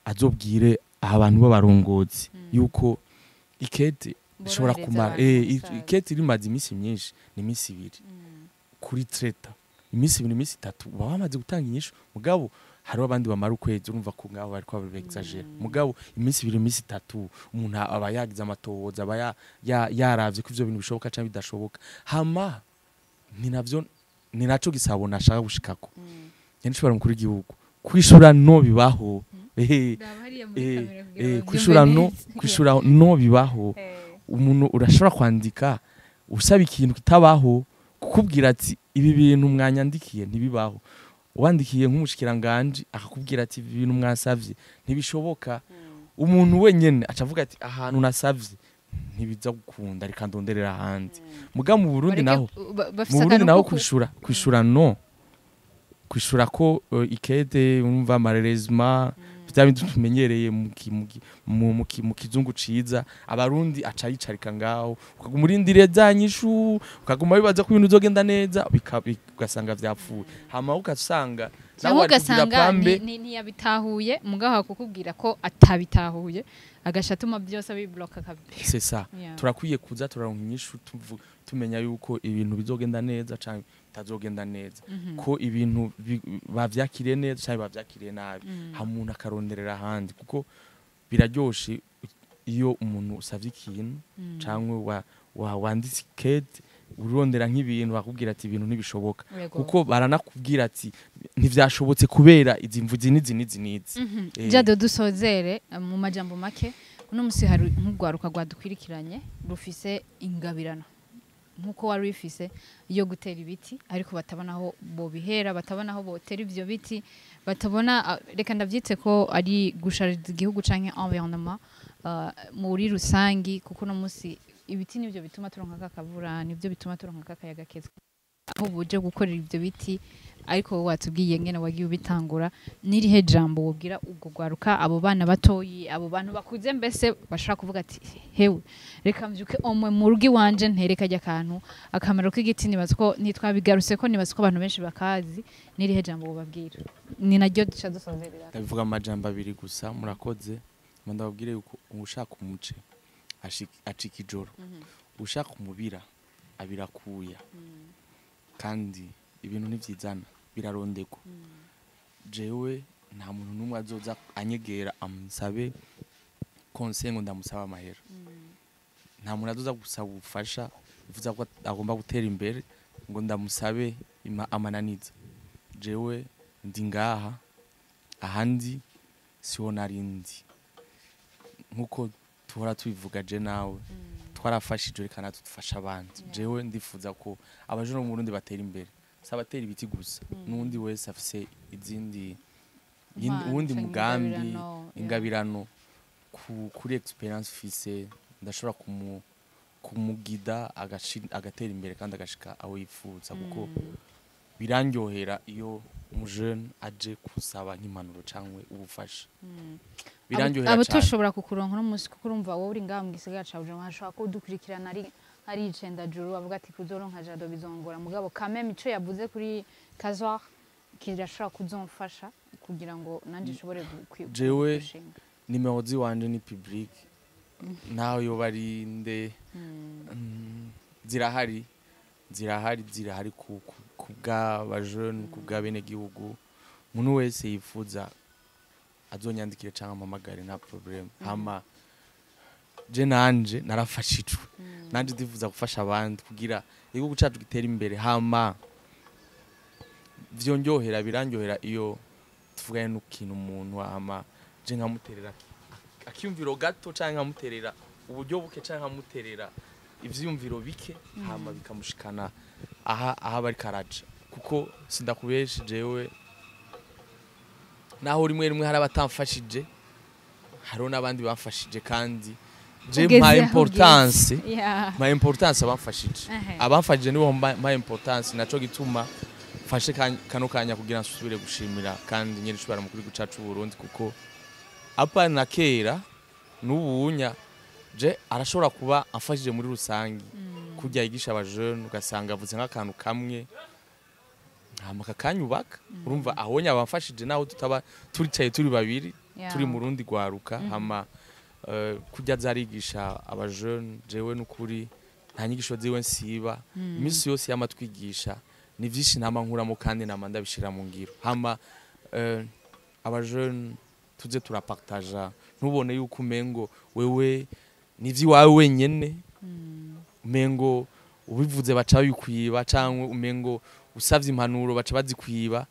D: azobwire abantu b'abarongozi yuko ikete rishobora
C: Borohereza
D: kumara
C: abantu mu bisanzwe.
D: Ikete rimaze iminsi myinshi ni iminsi 2 kuri traiter, iminsi 2, iminsi 3 baba bamaze gutanga inyishu. Mugabo hariho abandi bamara ukwezi, urumva ko ngaho bariko babexagera. Mugabo iminsi 2, iminsi 3, umuntu aba yagize amatohoza, aba yaravye ko ivyo bintu bishoboka canke bidashoboka. Hama ni navyo, ni naco gisabo nashaka gushikako. Nyene nshobora mukuru w'igihugu kwishura no bibaho. Kwishura no, kwishura no bibaho. Umuntu urashobora kwandika usaba ikintu kitabaho, kukubwira ati: "Ibi bintu mwanyandikiye ntibibaho." Wandikiye nk'umushikiranganje akakubwira ati: "Ibi bintu mwasavye ntibishoboka." Umuntu wenyene aca avuga ati: "Ahantu nasavye ntibiza gukunda, reka ndonderera ahandi." Muga mu Burundi naho, mu Burundi naho kwishura no kwishura ko ikete, urumva, malheureusement bya bindi tumenyereye mu kizungu ciza, Abarundi aca yicarika ngaho, ukaguma urindiriye za nyishu, ukaguma wibaza ko ibintu bizogenda neza, ugasanga vyapfuye. Hama ugasanga nawe
C: cyangwa
D: wari kugira
C: ugasanga
D: pambe.
C: Ntiyabitahuye, mugabo kukubwira ko atabitahuye agaca atuma byose abibloka kabisa.
D: C'est ça. Turakwiye kuza turaronka inyishu, tumenya yuko ibintu bizogenda neza canke bitazogenda neza, ko ibintu bavyakiriye neza canke bavyakiriye nabi, hama umuntu akaronderera ahandi. Kuko biraryoshe iyo umuntu usavye ikintu canke wanditse ikete urondera nk'ibintu, bakubwira ati: "Ibintu ntibishoboka." Kuko baranakubwira ati: "Ntivyashobotse kubera izi mvu izi n'izi n'izi n'izi."
C: Jado, dusozere mu majambo make. Uno musi hari nk'urwaruka rwadukwirikiranye rufise ingabirano nk'uko wari wifise yo gutera ibiti, ariko batabona aho bobihera, batabona aho botera ivyo biti, batabona reka ndavyite ko ari gushariza igihugu canke environnement muri rusangi, kuko uno musi ibiti nivyo bituma turonka kakavura, nivyo bituma turonka kakayaga keza. Aho buje gukorera ivyo biti, ariko wowe watubwiye ngene wagiye ubitangura. Nirihe jambo wobwira ubwo gwaruka, abo bana batoyi, abo bantu bakuze, mbese bashobora kuvuga ati: "Hewe, reka mvyuke omwe mu rugo iwanje ntereka ajya akantu"? Akamaro k'igiti nibaza ko ntitwabigarutse ko, nibaza ko abantu benshi bakazi. Nirihe jambo wobabwira? Ni naryo duca dusozerera.
D: Ndabivuga mu majambo abiri gusa, murakoze. Ngo ndababwire yuko ushaka umuce acika ijoro, ushaka umubira abirakuya, kandi ibintu ntivyizana, birarondegwa. Jewe nta muntu n'umwe azoza anyegera amusabe conseil ngo ndamusaba amahera. Nta muntu azoza gusaba ubufasha bivuza ko agomba gutera imbere ngo ndamusabe amananiza. Jewe ndi ngaha, ahandi siho narindi. Nkuko tuhora tubivuga, je nawe twarafashije, reka natwe dufasha abandi. Jewe ndifuza ko abajene bo mu Burundi batera imbere, si abatera ibiti gusa, n'undi wese afise izindi
C: Impano
D: uwundi
C: canke
D: mugambi,
C: ingabirano, yeah.
D: ingabirano kuri experience ufise, ndashobora kumugida agatera imbere kandi agashika aho yifuza, kuko Birandyohera iyo umujene aje kusaba nk'impanuro cyangwa ubufasha, birandyohera
C: Abo
D: cyane.
C: Tushobora kukuronka uno munsi, kuko urumva wowe uri ngaha mu gisagara ca Bujumbura, hashobora kuba udukurikirana ari ari icendajuru, avuga ati kuzoronka Jado bizongora, mugabo kameme ico yavuze kuri Kazwar kirashobora kuzomfasha kugira ngo nanje nshobore
D: Jewe
C: gushinga.
D: Nimero ziwanje ni public, naho yoba ari nde, zirahari, zirahari, zirahari ku bw'abajene, ku bw'abenegihugu. Umuntu wese yifuza azonyandikire cyangwa ampamagare, nta problème. Hama je nanje narafashijwe, nanje ndifuza gufasha abandi kugira igihugu cacu gitere imbere. Hama vyondyohera, birandyohera iyo tuvuganye n'ukintu umuntu, hama je nkamuterera akiyumviro gato canke nkamuterera uburyo buke canke nkamuterera ivyiyumviro bike, hama bikamushikana aha bariko araja. Kuko sindakubeshe, jewe naho rimwe rimwe hari abatamfashije, hariho n'abandi bamfashije, kandi je
C: Ugeze
D: mpa
C: aho
D: importance
C: ugeze.
D: Mpa importance abamfashije. Abamfashije nibo mpa importance. Naco gituma mfashe kano kanya kugira nsubire gushimira kandi nyir'icubahiro mukuru w'igihugu cacu Burundi, kuko apa na kera n'ubunya je arashobora kuba amfashije muri rusangi, kurya yigisha abajene, ugasanga avuze nk'akantu kamwe hama kakanyubaka. Urumva ahonya abamfashije, naho tutaba turicaye turi babiri, turi mu rundi rwaruka. Hama kurya azarigisha abajene, jewe n'ukuri nta nyigisho ziwe nsiba. Iminsi yose yamatwigisha ni vyinshi nama nkuramo kandi nama ndabishira mu ngiro. Hama abajene tuze turapartaja, ntubone yuko umengo wewe ni ivy'iwawe wenyene, umengo ubivuze baca babikwiba, canke umengo usavye impanuro baca bazikwiba.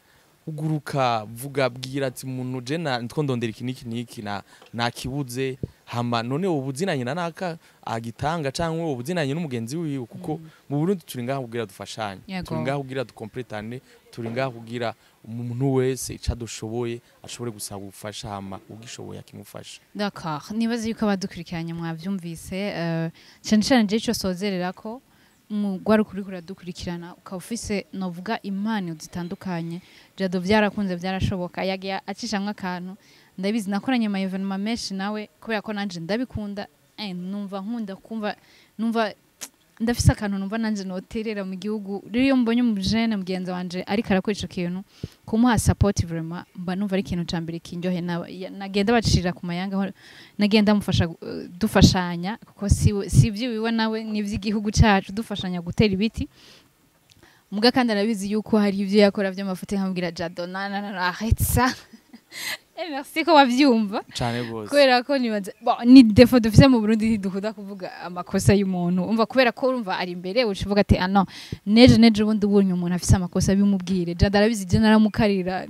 D: Uguruka, vuga, bwira ati umuntu je ndiko ndondera iki niki niki na nakibuze, hama none ubu uzinanye na naka agitanga, canke ubu uzinanye n'umugenzi wiwe, kuko mu Burundi turi ngaha kugira dufashanye, turi ngaha kugira dukompletane, turi ngaha kugira umuntu wese ico adushoboye ashobore gusaba ubufasha, hama ugishoboye akimufasha.
C: D'accord. Nibaze yuko abadukurikiranye mwavyumvise, cyane cyane je ico sozerera ko mugwaruka uriko uradukurikirana ukaba ufise novuga impano zitandukanye. Jado vyarakunze, vyarashoboka, yagiye acishamwo akantu. Ndabizi, nakoranye ama événement menshi nawe kubera ko nanje ndabikunda, numva nkunda kumva, numva ndafise akantu numva nanje noterera mu gihugu. Rero iyo mbonye umujene mugenzi wanje ariko arakora ico kintu, kumuha support vraiment mba numva ari ikintu ca mbere kindyohe. Nagenda bacira ku mayanga aho nagenda mufasha, dufashanya, kuko si ivy'iwiwe nawe, ni ivy'igihugu cacu, dufashanya gutera ibiti. Muga kandi arabizi yuko hari ivyo yakora vy'amafuti, nkamubwira Jado, na na na na, arrête ça. Eh, merci ko wavyumva.
D: Cane gose.
C: Kubera ko nibaza bon, ni défaut dufise mu Burundi, ntidukunda kuvuga amakosa y'umuntu, umva, kubera ko urumva ari imbere uca uvuga ati ah non, neje neje ubundi ubonye umuntu afise amakosa bimubwire. Jado arabizi, je naramukarira,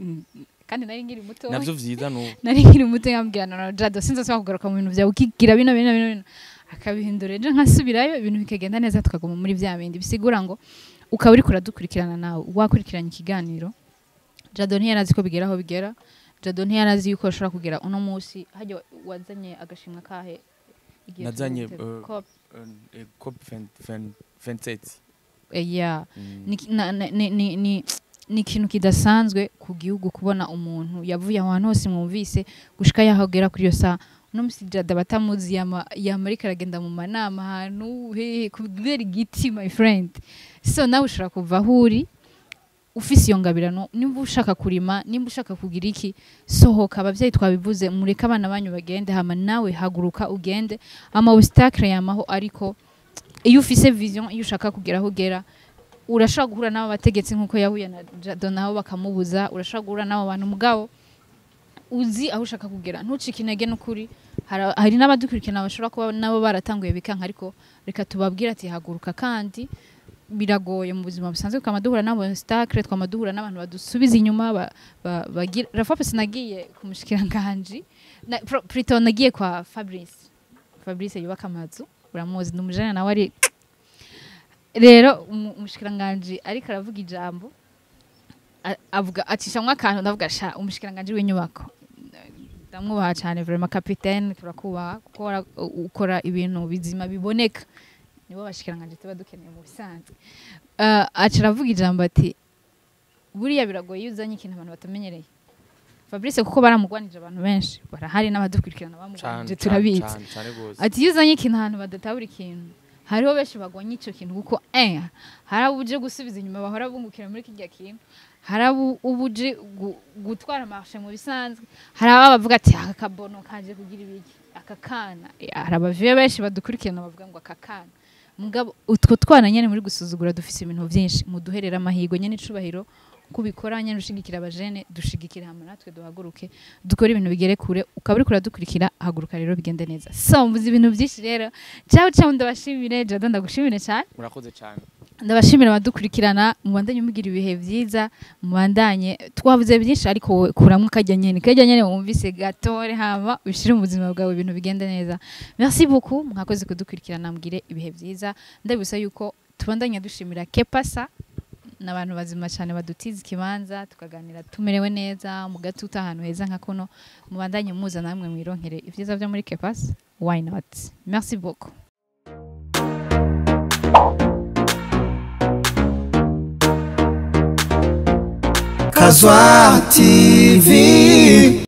C: kandi nari nkiri muto.
D: Navyo vyiza nubu.
C: Nari nkiri muto, nkambwira no no Jado, sinzosubira kugaruka mu bintu vyawe ukigira bino bino bino bino, akabihindura, ejo nkasubirayo, ibintu bikagenda neza, tukaguma muri vya bindi. Bisigura ngo ukaba uriko uradukurikirana nawe wakurikiranye ikiganiro, Jado ntiyarazi ko bigera aho bigera. Jado ntiyarazi yuko ashobora kugera uno munsi hajya. Wazanye agashimwe kahe igihe
D: Nazanye,
C: turi COP?
D: COP 27.
C: Yeah. Ni ikintu kidasanzwe ku gihugu kubona umuntu yavuye ahantu hose mwumvise gushika yaho agera kuri iyo saha. Uno musi Jado batamuzi, yama ariko aragenda mu manama ahantu hehe kubera igiti, my friend. So nawe ushobora kuva aho uri ufise iyo ngabirano, nimba ushaka kurima, nimba ushaka kugira iki, sohoka. Abavyeyi twabivuze, mureke abana banyu bagende, hama nawe haguruka ugende. Ama obstacle yamaho, ariko iyo ufise vision, iyo ushaka kugera aho ugera, urashobora guhura n'abo bategetsi nk'uko yahuye na Jado nabo bakamubuza. Urashobora guhura n'abo bantu, mugabo uzi aho ushaka kugera, ntucike intege n'ukuri. Hari n'abadukurikirana bashobora kuba nabo baratanguye bikanka, ariko reka tubabwire ati haguruka. Kandi biragoye mu buzima busanzwe, twama duhura n'abo obstacle, twama duhura n'abantu badusubiza inyuma, bagira Rafa. Nagiye ku mushikiranganji plutôt nagiye kwa Fabrice. Fabrice yubaka amazu, uramuzi, ni umujene nawe ari. Rero umushikiranganji ariko aravuga ijambo, avuga acishamwo akantu, ndavuga sha umushikiranganji w'inyubako ndamwubaha cyane vraiment, capitaine turakubaha kuko ukora ibintu bizima biboneka, nibo bashikiranganji tuba dukeneye mu bisanzwe. Aca aravuga ijambo ati Buriya biragoye iyo uzanye ikintu abantu batamenyereye, Fabrice, kuko baramugwanije abantu benshi barahari n'abadukurikirana bamugwanije, turabizi.
D: Cane gose.
C: Ati iyo uzanye ikintu ahantu badatabura ikintu, hariho benshi bagwanya ico kintu, kuko hari abo uje gusubiza inyuma bahora bungukira muri kirya kintu, hari abo uba uje gutwara marché mu bisanzwe, hari abo bavuga ati aka kabono kaje kugira ibiki aka kana. Hari abaviye benshi badukurikirana bavuga ngo aka kana. Mugabo utwo twana nyene muri gusuzugura dufise ibintu vyinshi, muduherera amahirwe nyene icubahiro kubikora nyene ushigikira abajene, dushigikira hamwe natwe, duhaguruke dukore ibintu bigere kure. Ukaba uriko uradukurikira, haguruka rero bigende neza. So mvuze ibintu byinshi rero, ciao ciao, ndabashimire. Jado, ndagushimire cyane.
D: Murakoze cyane.
C: Ndabashimira abadukurikirana, mubandanye mugira ibihe byiza, mubandanye. Twavuze byinshi ariko wowe kuramwo kajya nyene kajya nyene wumvise gatore, hama ubishire mu buzima bwawe, ibintu bigende neza. Merci beaucoup, mwakoze kudukurikirana, mugire ibihe byiza. Ndabibutsa yuko tubandanya dushimira Kepasa n'abantu bazima cyane badutiza ikibanza tukaganira tumerewe neza mu gatuta ahantu heza nka kuno. Mubandanye muza namwe mwironkere ibyiza byo muri Kepasa, why not? Merci beaucoup.
B: Kazwa TV.